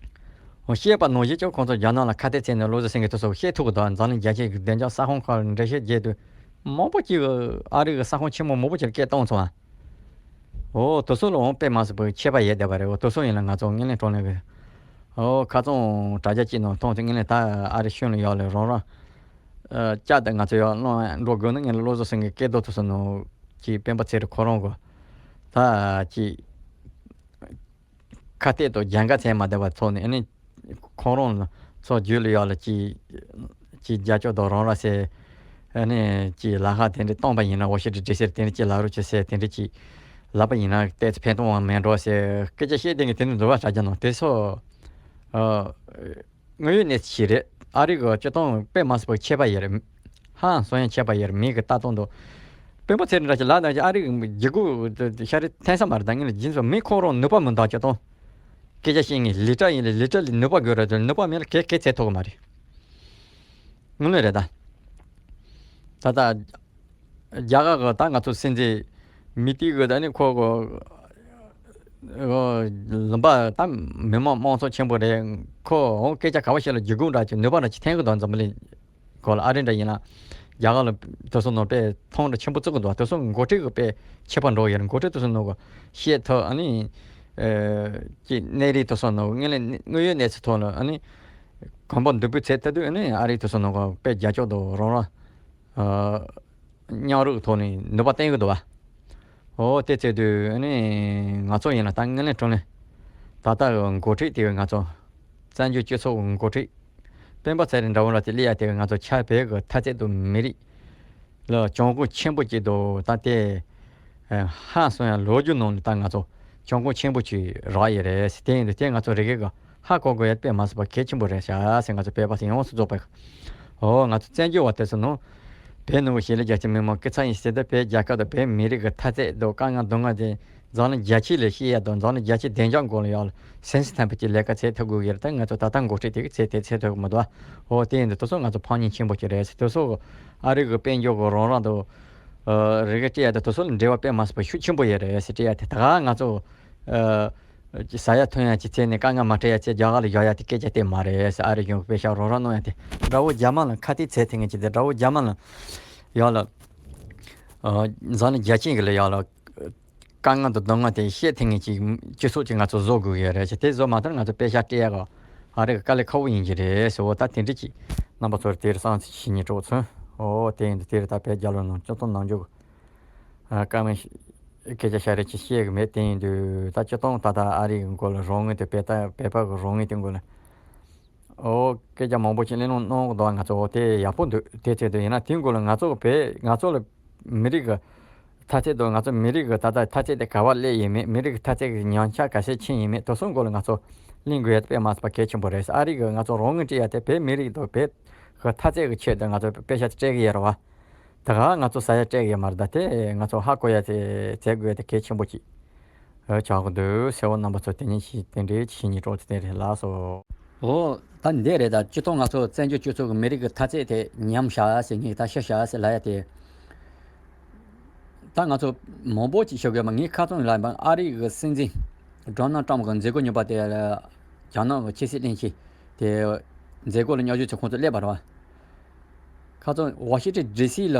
འོ་བཤད་པ་ནང་བཞིན་ཀྱང་ཁོང་ཚོ་རྒྱ་ནག་ལ་ཁ་གཏད་བྱས་ནས་བློ་བཟང་སེང་གེ་དེ་ཚོ་བཤད་ཐུབ་ཀྱི་འདུག་འཛམ་གླིང་རྒྱལ་སྤྱིའི་གི་བདེ་འཇགས་ས་ཁོངས་ཁག་ལ་འགྲེལ་བཤད་བརྒྱབ་དུས་མང་པོ་ཅིག་གི་ཨ་རི་གི་ས་ཁོངས་ཆེན་མོ་མང་པོ་ཅིག་ལ་སྐད་བཏང་སོང་བ། འོ་དེ་ཚོ་ལའང་དཔེ་མ་སྲིད་པའི་ཁྱད་པར་ཡོད་བསྡད་པ་རེད། འོ་དེ་ཚོ་ཡིན་ལ་ང་ཚོ་དངོས་གནས་དྲང་གནས་གི་འོ་ཁ་རྩང་དྲ་རྒྱ་གཅིག་ནང་མཐོང་དུས་དངོས་གནས་ད་ཨ་རི་གཞུང་ལ་ཡག་ལ་རོགས་རམ་ཨ་བསྐྱར་དུ་ང་ཚོ་ཡག་གནང་འགྲོ་དགོས་ན། ངས་བློ་བཟང་སེང་གེ་སྐལ་རྡོར་དེ་ཚོ་ནང་གི་སྤེན་པ་ཚེ་རིང་ཁོ་རང་གི་ད་ཅིག་ཁ་གཏད་དང་རྒྱལ་ཁ་བྱས་མ་བསྡད་པ་ཐོག་ནས་ཨ་ནི་ཁོང་རང་ལ་ཚོ་རྒྱུད་ལ་ཡག་ལ་ཅིག་ཅིག་རྒྱབ་སྐྱོར་དང་རོགས་རམ་ཟེར། ཨ་ནི་ཅིག་ལམ་ཁ་དེ་འདྲ་བཏང་པ་ཡིན་ན། འོ་ཞེ་དྲག་འདྲི་ཟེར་དེ་འདྲ་ཅིག་ལབ་རོགས་བྱེད་ཟེར་དེ་འདྲ་ཅིག་ལབ་པ་ཡིན་ན་ཏོག་ཙམ་ཕན་ཐོགས་མ་མེད་འགྲོ་ཟེར་སྐད་ཆ་བཤད་བསྡད་མཁན་དེ་འདྲ་འདུག་བ། དྲ་རྒྱ་ནང་དེ་ཚོ་ཨ་དངོས་ཡོད་གནས་ཚུལ་ཞིག་རེད། ཨ་རི་གི་སྤྱིར་བཏང་དཔེ་མ་སྲིད་པའི་ཁྱད་པར་ཡོད་རེད། ཧང་སང་ཡང་ཁྱད་པར་ཡོད་རེད། མི་གི་ལྟ་སྟངས་དང་། སྤེན་པ་ཚེ་རིང་འདྲ་ཅིག་ལབ་ན་ཅིག་ཨ་རི་གི་ལྗིད་ཁོག་ཤ་རི་འཐེན་ས་མ་རེད། ད་ངས་ལ་རྒྱུན་སོང་མི་ཁོ་རང་ནུས་པ་མི་འདང་། སྤྱིར་བཏང་སྐད་ཆ་བཤད་མཁན་ལས་གྲྭ་ཡིན་ལ་ལས་གྲྭ་ལ་ནུས་པ་དགོས་རེད་དེ་ནུས་པ་མེད་ལ་གས་གས་བྱེད་ཐུབ་གི་མ་རེད། དངོས་གནས་རེད་ད། ད་ལྟ་རྒྱ་གར་གི་ད་ང་ཚོ་སྲིད་འཛིན་མི་ཏི་གི་ད་ནི་ཁོ་གི་ལུང་པ་ད་མི་དམངས་དམངས་གཙོ་ཆེན་པོ་རེད། ཁོ་འོང་སྐད་ཆ་ག་བ་བཤད་ལ་ལྗིད་ཁོག་འདྲ་ཅིག་ནུས་པ་འདྲ་ཅིག་འཐེན་གི་འདུག་འཛམ་བུ་གླིང་སྐོར་ལ། ཨ་རི་འདྲ་ཡིན་ན་རྒྱ་གར་ལ་དེ་ཚོ་ནང་དཔེ་མཐོང་འདྲ་ཆེན་པོ་བཙུགས་གི་འདུག་དེ་ཚོ་འགོ་ཁྲིད་གི་དཔེ་ཁྱད་པར་འགྲོ་ཡོད་རེད། འགོ་ཁྲིད་དེ་ཚོ་ནང་གི་བཤད་ཐུབ་ཨ་ནི་ཀྱི་གནས་རིགས་དེ་ཚོ་ནང་དངོས་ལས་དངོས་ཡོད་གནས་ཚུལ་ཐོག་ལ་ཨ་ནི་གོམ་པ་མདུན་སྤོས་བྱས་ཐུབ་དུས་ཨ་ནི་ཨ་རི་དེ་ཚོ་ནང་གི་དཔེ་རྒྱབ་སྐྱོར་དང་རོགས་རམ། མཉམ་རུབ་ཐོག་ནས་ནུས་པ་བསྟན་གི་འདུག་བ། འོ་དེ་བྱེད་དུས་ནི་ང་ཚོ་ཡིན་ན་ད་དངོས་གནས་དྲང་གནས་ད་ལྟ་གི་འགོ་ཁྲིད་དེ་ང་ཚོ་བཙན་བྱོལ་སྤྱི་ཚོགས་ཀྱི་འགོ་ཁྲིད་ སྤེན་པ་ཚེ་རིང་འདྲ་བོ་ལ་དེ་སླེབས་ཡ་དེ་ང་ཚོ་ཆ་བོད་གི་མཐའ་ཚད་དུ་མི་རིགས་ལ་གྱོང་གུན་ཆེན་པོ་སྐྱེས་འདུག་ད་དེ་ཧང་སང་ཡ་ལོ་རྒྱུས་ནང་ནས་ད་ང་ཚོ་གྱོང་གུན་ཆེན་པོ་ཅིག་རག་ཡོད་རེད། དེ་ཡིན་དུས་དེ་ང་ཚོ་རེ་གེ་གི་ཧ་གོ་དགོས་ཡ་དཔེ་མ་སྲིད་པ་གལ་ཆེན་པོ་རེད་ཤག་ཟེར། ང་ཚོ་བོད་པ་ཚོ་ཡོངས་སུ་རྫོགས་པའི། ཨོ་ང་ཚོ་བཙན་བྱོལ་བ་དེ་ཚོ་ནང་བོད་ནང་གི་ཞི་ལུ་རྒྱ་ཆེ་མི་མང་སྐུ་ཚབ་ཡིན་ཟེར་ཏེ་བོད་རྒྱལ་ཁབ་དང་བོད་མི་རིགས་ཀྱི་མཐའ་ཚད་དང་དཀའ་ངལ་སྡུག་བསྔལ་དེ་འཛམ་གླིང་རྒྱ་ཆེ་ལ་བཤད་ཡ་དང་འཛམ་གླིང་རྒྱ་ཆེ་བདེ་འཇགས་སྐོར་ལ་ཡག་ལ་སེམས་སུ་ཐིམ་པ་ཅིག་ལས་ཀ་བྱེད་ཐུབ་དགོས་ཀྱི་རེད། ད་ང་ཚོ་ད་ལྟ་འགོ་ཁྲིད་དེ་གི་ཚད་དེ་བྱེད་ཐུབ་ཀྱི་མི་འདུག་ཨོ་དེ་ཡིན་དུས་དེ་ཚོ་ང་ཚོ་ཕངས་སྙིང་ཆེན་པོ་ཅིག་རེད་ཟེར། དེ་ཚོ་ཨ་རི་གི་དཔལ་འབྱོར་གི་རང་རང་དང་རེ་གེ་སྤྲད་ཡ་དང་དེ་ཚོ་ལ་འབྲེལ་བ་དཔེ་མ་སྲིད་པ་ཤུགས་ཆེན་པོ་ཡོད་རེད་ཟེར་སྤྲད་ཡ་དེ་ད་ག་ང་ཚོ། ཨ། ཟ་ཡ་འཐུང་ཡ་གྱི་ཚད་ནས་དཀའ་ངལ་མ་འཕྲད་ཡ་ཚད་རྒྱ་གར་ལ་བཞག་ཡ་དེ་སྐད་ཆ་དེ་མ་རེད་ཟེར། ཨ་རི་གཞུང་གི་པེ་ཤག་རོགས་རམ་གནང་ཡ་དེ་དགྲ་བོ་རྒྱ་དམར་ལ་ཁ་གཏད་ཚད་ཐེངས་ངེས་ཀྱི་དེ་དགྲ་བོ་རྒྱ་དམར་ལ་ཡག་ལ། ཨ། འཛམ་གླིང་རྒྱལ་སྤྱི་གི་ལ་ཡག་ལ། དཀའ་ངལ་དང་སྡུག་བསྔལ་དེ་བཤད་ཐེངས་ངེས་ཀྱི་སྤྱི་ཚོགས་ཀྱི་ང་ཚོ་བཟོ་དགོས་ཡ་རེད་ཅེས་དེ་བཟོ་མ་ཐུབ་ན་ང་ཚོ་པེ་ཤག་སྤྲད་ཡ་ག་ཨ་རི་གི་དཀའ་ལས་ཁག་པོ་ཡིན་གྱི་རེད་ཟེར། འོ་ད་དེ་འདྲ་ཅིག་རྣམ་པ་ཚོར་དེར་བསམ་ཚུལ་ཞིག་ཉིད་སྤྲོད་ཚུན། འོ་དེ་ཡིན་དུས་དེར་ད་བོད་རྒྱལ་ལོ་ནང་སྤྱི་ཚོགས་ནང་འཇུག་ཨ། བཀའ་མོལ་ཞིག་སྐད་ཆ་བཤད་རེས་ཅིག་བཤད་གི་མེད། དེ་ཡིན་དུས་ད་སྤྱིར་བཏང་ད་ལྟ་ཨ་རི་གི་མགོ་ལ་རོགས་དངུལ་དེ་བོད་ད་བོད་པ་གི་རོགས་དངུལ་དེ་མགོ་ལ། ཨོ་སྐད་ཆ་མང་པོ་ཅིག་གླེང་སློང་གནང་གི་འདུག་ང་ཚོ་དེ་ཡག་པོ་འདུག་དེ་ཚད་དུ་ཡིན་ན་དེ་མགོ་ལ་ང་ཚོ་གི་བོད་ང་ཚོ་ལ་མི་རིགས་གི་མཐའ་ཚད་དུ་ང་ཚོ་མི་རིགས་གི་ད་ལྟ་མཐའ་ཚད་དེ་ག་བ་སླེབས་ཡིན་མེད། མི་རིགས་གི་མཐའ་ཚད་གི་ཉམས་ཆག་ག་ཚད་ཕྱིན་ཡིན་མེད། དེ་ཚོ་མགོ་ལ་ང་ཚོ་གླེང་དགོས་ཡ་དེ་དཔེ་མ་སྲིད་པ་གལ་ཆེན་པོ་རེད། ཨ་རི་གི་ང་ཚོ་རོགས་དངུལ་སྤྲད་ཡ་དེ་བོད་མི་རིགས་དང་བོད་གི་མཐའ་ཚད་གི་ཆེད་དུ་ང་ཚོ་པེ་ཤག་དེ་སྤྲད་གི་ཡོད་རེད་བ། ད་ག་ང་ཚོ་ཟ་ཡ་སྤྲད་ཡོད་མ་རེད། ད་དེ་ང་ཚོ་ཧ་གོ་ཡ་དེ་བྱེད་དགོས་ཡ་དེ་གལ་ཆེན་པོ་ཅིག་ཨ་ཆགས་ཀྱི་འདུག་ཟེར་བ་རྣམ་པ་ཚོ་དེ་ཉིད་ཞིག་དེ་འདྲའི་ཞིག་ཉིད་གྲོགས་ཚོ་དེ་རེད་ལགས་སོ། ཨོ་ད་འདི་རེད། ད་སྤྱི་ཚོགས་ང་ཚོ་བཙན་བྱོལ་སྤྱི་ཚོགས་ཀྱི་མི་རིགས་ཀྱི་མཐའ་ཚད་དེ་ཉམས་བཞག་ཟེར་ངེས་ད་ཤི་བཞག་ཟེར་ལབ་ཡ་དེ། ད་ང་ཚོ་མང་པོ་ཅིག་ཤོད་དགོས་མ། ངས་ཁ་ཚོན་ལ་ཨ་རི་གི་སྲིད་འཛིན་ཌོ་ནལ་ཊམ་གི་མཛད་སྒོ་གཉིས་པ་དེ་རྒྱ་ནག་གི་ཕྱི་སྲིད་བློན་ཆེན་དེ་མཛད་སྒོ་ལ་བརྙན་ཞུ་ཚོ་ཁོང་ཚོ་སླེབས་པ་རེད་བ། ཁ་ཚོན་ཝ་ཤིང་ཊོན་ཌི་སི་ལ།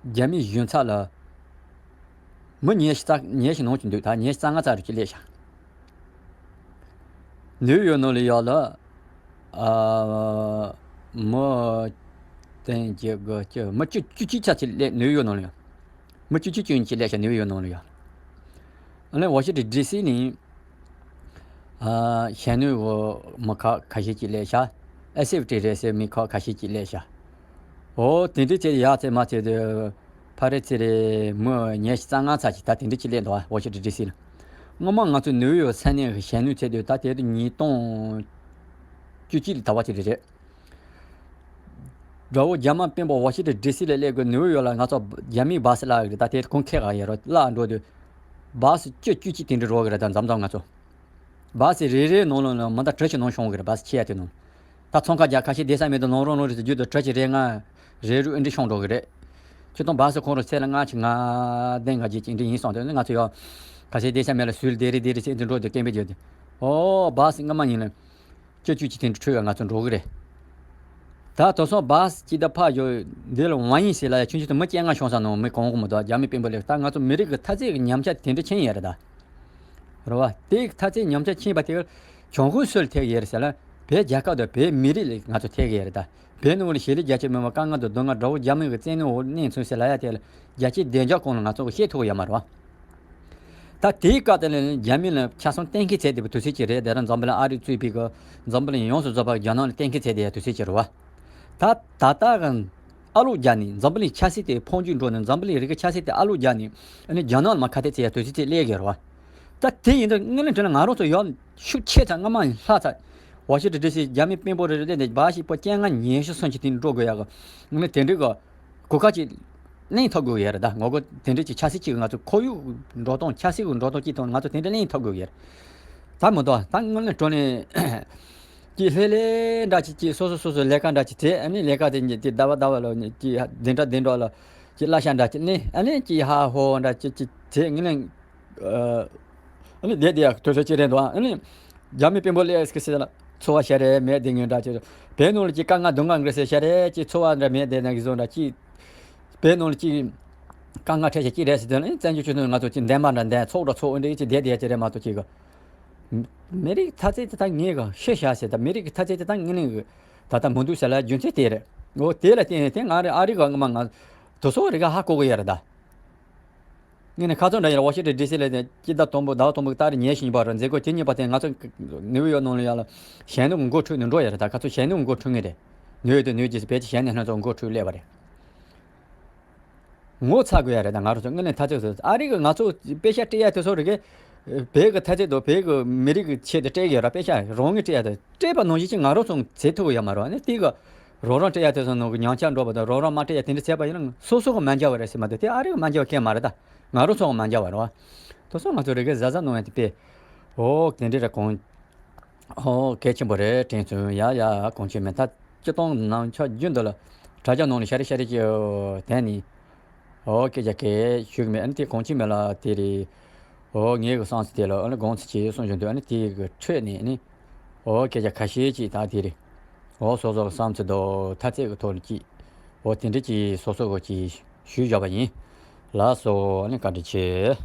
རྒྱ་མིའི་གཞུང་ཚབ་ལ་མི་ཉི་ཤུ་རྩ་ཉི་ཤུ་ནང་ཅིག་འདུག་ད་ཉི་ཤུ་རྩ་ལྔ་ཙམ་རེ་ཅིག་སླེབས་ཤག་ནིའུ་ཡོག་ནང་ལ་ཡོད་ལ། ཨ། མི་བདུན་བརྒྱད་དགུ་བཅུ་མི་བཅུ་བཅུ་གཅིག་ཙམ་ཅིག་སླེབས། ནིའུ་ཡོག་ནང་ལ་ཡོད། མི་བཅུ་གཅིག་བཅུ་གཉིས་ཅིག་སླེབས་ཤག་ནིའུ་ཡོག་ནང་ལ་ཡོད། ཨ་ནི་ཝ་ཤིང་ཊོན་ཌི་སི་ནས། ཨ། གཞོན་ནུའི་འོ་མི་ཁག་ཁ་ཤས་ཅིག་སླེབས་ཤག་ཨེ་སི་ཨེཕ་ཊི་རེད་ཟེར་མི་ཁག་ཁ་ཤས་ཅིག་སླེབས་ཤག་ཨོ་དེ་འདྲའི་ཚེ་ཡག་ཚེ་མ་ཚེ་དུ་ཕ་རི་ཚེ་རེ་མི་ཉི་ཤུ་རྩ་ལྔ་ཙམ་ཅིག་ད་དེ་འདྲའི་ཅིག་སླེབས་འདུག་ཝ་ཤིང་ཊོན་ཌི་སི་ལ། སྔོན་མ་ང་ཚོ་ནིའུ་ཡོག་ས་གནས་ཀྱི་གཞོན་ནུའི་ཚེ་དུ་ད་དེ་དུ་ཉིས་སྟོང་བཅུ་གཅིག་ལ་ད་བ་ཅིག་རེད་རེད། དགྲ་བོ་རྒྱ་དམར་དཔོན་པོ་ཝ་ཤིང་ཊོན་ཌི་སི་ལ་སླེབས་དགོས། ནིའུ་ཡོག་ལ་ང་ཚོ་རྒྱ་མིའི་བཱ་སི་གླ་གི་རེད། ད་དེ་ཁོང་ཁེ་ག་ཡོད་རོ་གླ་འགྲོ་དུས་བཱ་སི་བཅུ་བཅུ་གཅིག་དེ་འདྲ་འགྲོ་གི་རེད། ད་མཚམས་མཚམས་ང་ཚོ་བཱ་སི་རེ་རེའི་ནང་ལོགས་ལ་མི་ད་གྲུ་ཆ་ནང་ཤོང་གི་རེད། བཱ་སི་ཆེ་ཡ་དེ་ནང་ད་ཚོང་ཁ་རྒྱག་ཁ་ཤས་བསྡད་ས་མེད་དུ་ལོང་རོང་ལོང་རེད་ཟེར་རྒྱུ་དུ་གྲུ་ཆ་རེ་ལྔ་རེ་དྲུག་ཨེ་འདྲ་ཤོང་འགྲོ་གི་རེད། ཁྱོད་ཚོ་བཱ་སི་ཁོང་རུ་ཚད་ལ་ལྔ་ཆ་ལྔ་བདུན་ང་གཅིག་ཅིག་འདྲ་ཡིན་སོང་དུས་ང་ཚོ་ཡོ་ཁ་ཤས་བསྡད་ས་མེད་ལ་སུལ་བསྡད་རེད་བསྡད་རེད་ཟེར་འདི་འགྲོ་དུས་སྐད་འབོད་རྒྱག་དུས་ཨོ་བཱ་སི་སྔ་མ་ཡིན་ལ། སྤྱི་སྤྱོད་ཀྱི་སྟེང་དུ་འཕྲོས་པའི་ང་ཚོ་འགྲོ་གི་རེད། ད་དེང་སང་བཱ་སི་ཅིག་ད་ཕར་ཡོད་འདི་ལ་ཝང་ཡིན་ཟེར་ལ་ཡ་ཁྱོད་ཚོ་མི་བཅོ་ལྔ་ཤོང་ས་ནང་མི་གང་གོ་མི་འདུག་རྒྱ་མི་དཔོན་པོ་ལས་ད་ང་ཚོ་མི་རིགས་ཀྱི་མཐའ་ཚད་ཀྱི་ཉམས་ཆག་དེ་འདྲ་ཕྱིན་ཡོད་རེད་ད། རེད་བ། དེའི་མཐའ་ཚད་ཉམས་ཆག་ཕྱིན་པ་དེ་གྱོང་གུན་སུ་ལ་ཐེབས་ཡོད་རེད་ཟེར་ལ་བོད་རྒྱལ་ཁབ་དང་བོད་མི་རིགས་ལ་ང་ཚོ་ཐེབས་ཀྱི་ཡོད་རེད་ད། བོད་ནང་ལ་ཞི་ལུ་རྒྱ་ཆེ་མི་མང་དཀའ་ངལ་དང་སྡུག་བསྔལ་དགྲ་བོ་རྒྱ་མི་གི་བཙན་གནོན་འོག་གནས་ཚུལ་ཟེར་ལ་ཡ་དེ་ལ་རྒྱལ་སྤྱིའི་བདེ་འཇགས་ཁོངས་ལ་ང་ཚོ་གི་བཤད་ཐུབ་ཀྱི་ཡོད་མ་རེད་བ། ད་དེའི་སྐབས་དེ་ལ་རྒྱ་མི་ལ་ཆ་ཚང་གཏན་འཁེལ་བྱས་བསྡད་པའི་དུས་ཚོད་ཅིག་རེད། དེ་རིང་འཛམ་བུ་གླིང་ཨ་རི་གཙོས་པའི་གི་འཛམ་བུ་གླིང་ཡོངས་སུ་རྫོགས་པ་རྒྱ་ནག་ལ་གཏན་འཁེལ་བྱས་བསྡད་ཡ་དུས་ཚོད་ཅིག་རེད་བ། ད་ད་ལྟ་གི་ཨ་ལོ་རྒྱག་ནས་འཛམ་བུ་གླིང་ཆབ་སྲིད་དེ་འཕོ་འགྱུར་འགྲོ་ནས་འཛམ་བུ་གླིང་རིག་གི་ཆབ་སྲིད་དེ་ཨ་ལོ་རྒྱག་ནས་ཨ་ནི་རྒྱ་ནག་ལ་མར་ཁ་གཏད་བྱེད་ཡ་དུས་ཚོད་ཅིག་སླེབས་ཀྱི་རེད་བ། ད་དེ་ཡིན་དུས་དངོས་གནས་དྲང་གནས་ང་རང་ཚོ་ཡང་ཤུགས་ཆེ་ཚ་སྔ་མ་ཡིན་ལྷག་ཚ། ཝ་ཤིང་ཊོན་ཌི་སི་རྒྱ་མི་དཔོན་པོ་རེ་རེ་དེ་འདི་བ་ཞིག་པོ་སྤྱན་སྔ་ཉི་ཤུ་སུམ་ཅུ་དེ་འགྲོ་དགོས་ཡ་གི་དངོས་གནས་དེ་འདྲའི་གི་གོ་སྐབས་ཅིག་གླེང་ཐུབ་དགོས་ཡོད་རེད་ད། ངོ་རྒོལ་དེ་འདྲ་ཅིག་ཆབ་སྲིད་ཅིག་ང་ཚོ་ཁོར་ཡུག་འགྲོ་སྟངས་ཆབ་སྲིད་ཀྱི་འགྲོ་སྟངས་ཅིག་དང་ང་ཚོ་དེ་འདྲ་གླེང་ཐུབ་དགོས་ཡོད་རེད། ད་མི་འདུག་ད་དངོས་གནས་དྲང་གནས་ཅིག་ལྷོད་ལྷོད་འདྲ་ཅིག་ཅིག་སོ་སོ་སོ་སོ་ལས་ཀ་འདྲ་ཅིག་བྱེད། ཨ་ནི་ལས་ཀ་དེ་ཉིད་དེ་ཟླ་བ་ཟླ་བ་ལ་ཅིག་བདུན་ཕྲག་བདུན་ཕྲག་ལ་ཅིག་གླ་ཆ་འདྲ་ཅིག་ལེན། ཨ་ནི་ཅིག་ཧ་ཧོ་འདྲ་ཅིག་ཅིག་བྱེད། དངོས་གནས་ཨ་ནི་བསྡད་བསྡད་ཡག་དུས་ཚོད་ཅིག་རེད་འདུག་ཨ་ནི་རྒྱ་མི་དཔོན་པོ་ལས་སྐད་ཟེར་ལ་འཚོ་བ་ཤ་རེ་མེད་བསྡད་ངེས་འདྲ་ཅིག་བོད་ནང་ལ་ཅིག་དཀའ་ངལ་སྡུག་བསྔལ་འགྲོ་ཟེར་ཤ་རེ་ཅིག་འཚོ་བ་འདྲ་མེད་བསྡད་ན་གི་བཟོ་འདྲ་ཅིག་བོད་ནང་ལ་ཅིག་དཀའ་ངལ་འཕྲད་ཤ་ཅིག་རེད་ཟེར་དུས་ནི་བཙན་བྱོལ་སྤྱི་ཚོགས་ང་ཚོ་ཅིག་འདན་མ་འདྲ་འདན་ཚོགས་འདྲ་ཚོགས་འདྲ་ཅིག་བསྡད་བསྡད་ཅིག་རེད་མ་གཏོགས་ཅིག་གི་མི་རིགས་མཐའ་ཚད་དེ་ད་ངས་གི་ཤེས་ཤ་ཟེར། ད་མི་རིགས་ཀྱི་མཐའ་ཚད་དེ་ད་ངས་ནས་གི་ད་ལྟ་མི་འདུག་ཟེར་ལ་རྒྱུ་མཚན་དེ་རེད། འོ་དེ་ལ་བརྟེན་ནས་དེ་ང་རེ་ཨ་རི་ག་ངོ་མ་ང་དེ་ཚོ་རེ་ག་ཧ་གོ་གི་ཡོད་རེད་ད། ངས་ནི་ཁ་ཚོན་འདྲ་ཡིན་ལ་ཝ་ཤིང་ཊོན་ཌི་སི་ལ་ནས་སྤྱི་ཟླ་དང་པོ་ཟླ་བ་དང་པོ་གི་ཏ་རིག་ཉེར་བཞི་ཉིན་པ་རུ་མཛད་སྒོ་བཅུ་གཉིས་པ་དེ་ང་ཚོ་ནིའུ་ཡོག་ནང་ལ་ཡ་ལ་གཞས་སྣ་མགོ་འཁྲུད་ནས་འགྲོ་ཡ་རེད། ད་ཁ་ཚོན་གཞས་སྣ་མགོ་འཁྲུད་ངེས་རེད། ནུས་ཡོད་དུ་ནུས་ཀྱིས་བོད་ཀྱི་གཞས་སྣ་སྣ་ཚོགས་མགོ་འཁྲུད་སླེབས་པ་རེད། ངོ་ཚ་དགོས་ཡ་རེད། ད་ང་རང་ཚོ་དངོས་གནས་ཐ་ཚིག་ཟེར་ཨ་རི་གི་ང་ཚོ་དཔེ་ཤག་སྤྲད་ཡ་དེ་ཚོ་རེད་གི། བོད་ཀྱི་ཐ་ཚིག་དང་བོད་ཀྱི་མི་རིགས་ཀྱི་ཆེད་དུ་སྤྲད་ཀྱི་ཡོད་ར། དཔེ་ཤག་རང་ངོས་སྤྲད་ཡ་དེ་སྤྲད་པ་ནང་བཞིན་ཅིག་ང་རང་ཚོ་བྱེད་ཐུབ་ཀྱི་ཡོད་མ་རེད། ཨ་ནི་དེ་གི་རོགས་རམ་སྤྲད་ཡ་དེ་ཚོ་ནང་གི་ཉམས་ཆག་འགྲོ་བ་དང་རོགས་རམ་མ་སྤྲད་ཡ་དེ་འདྲ་བྱས་པ་ཡིན་ན་སོ་སོ་གི་མ་འཇལ་བ་རེད་ཟེར་མ་གཏོགས་དེ་ཨ་རི་གི་མ་འཇལ་བ་གང་ཡང་མ་རེད། ད་ང་རང་ཚོ་གི་མ་འཇལ་བ་རེད་བ། དེ་ཚོ་ང་ཚོ་རེད་གི་གཟབ་གཟབ་གནང་ཡ་དེ་དཔེ། འོ་དེ་འདྲ་རེད་གོང་། ཨོ་གལ་ཆེན་པོ་རེད་དྲན་སོང་། ཡ་ཡ་གོང་ཆེན་མེད་ད། སྤྱི་བཏང་ནང་ཆ་རྒྱུན་དུ་ལ་དྲ་རྒྱ་ནང་ལ་ཤ་རེ་ཤ་རེ་གྱི་དེ་ནི་ཨོ་སྐད་ཆ་གལ་ཞུ་གི་མེད། ཨ་ནི་དེ་གོང་ཆེན་མེད་ལ་དེ་རེད། ཨོ་ངའི་གི་བསམ་ཚུལ་དེ་ལ་ཨ་ནི་དགོངས་ཚུལ་ཅིག་གསུང་བཞིན་འདུག་ཨ་ནི་དེ་གི་ཁྲོད་ནས་ཨ་ནི་ཨོ་སྐད་ཆ་ཁ་ཤས་ཅིག་ད་དེ་རེད། ཨོ་སོ་སོ་གི་བསམ་ཚུལ་དང་ཐ་ཚིག་གི་ཐོག་ནས་ཅིག་ཨོ་དེ་འདྲ་ཅིག་སོ་སོ་གི་ཅིག་ཞུས་བཞག་པ་ཡིན། ལགས་སོ། ཨ་ནི་བཀའ་དྲིན་ཆེ།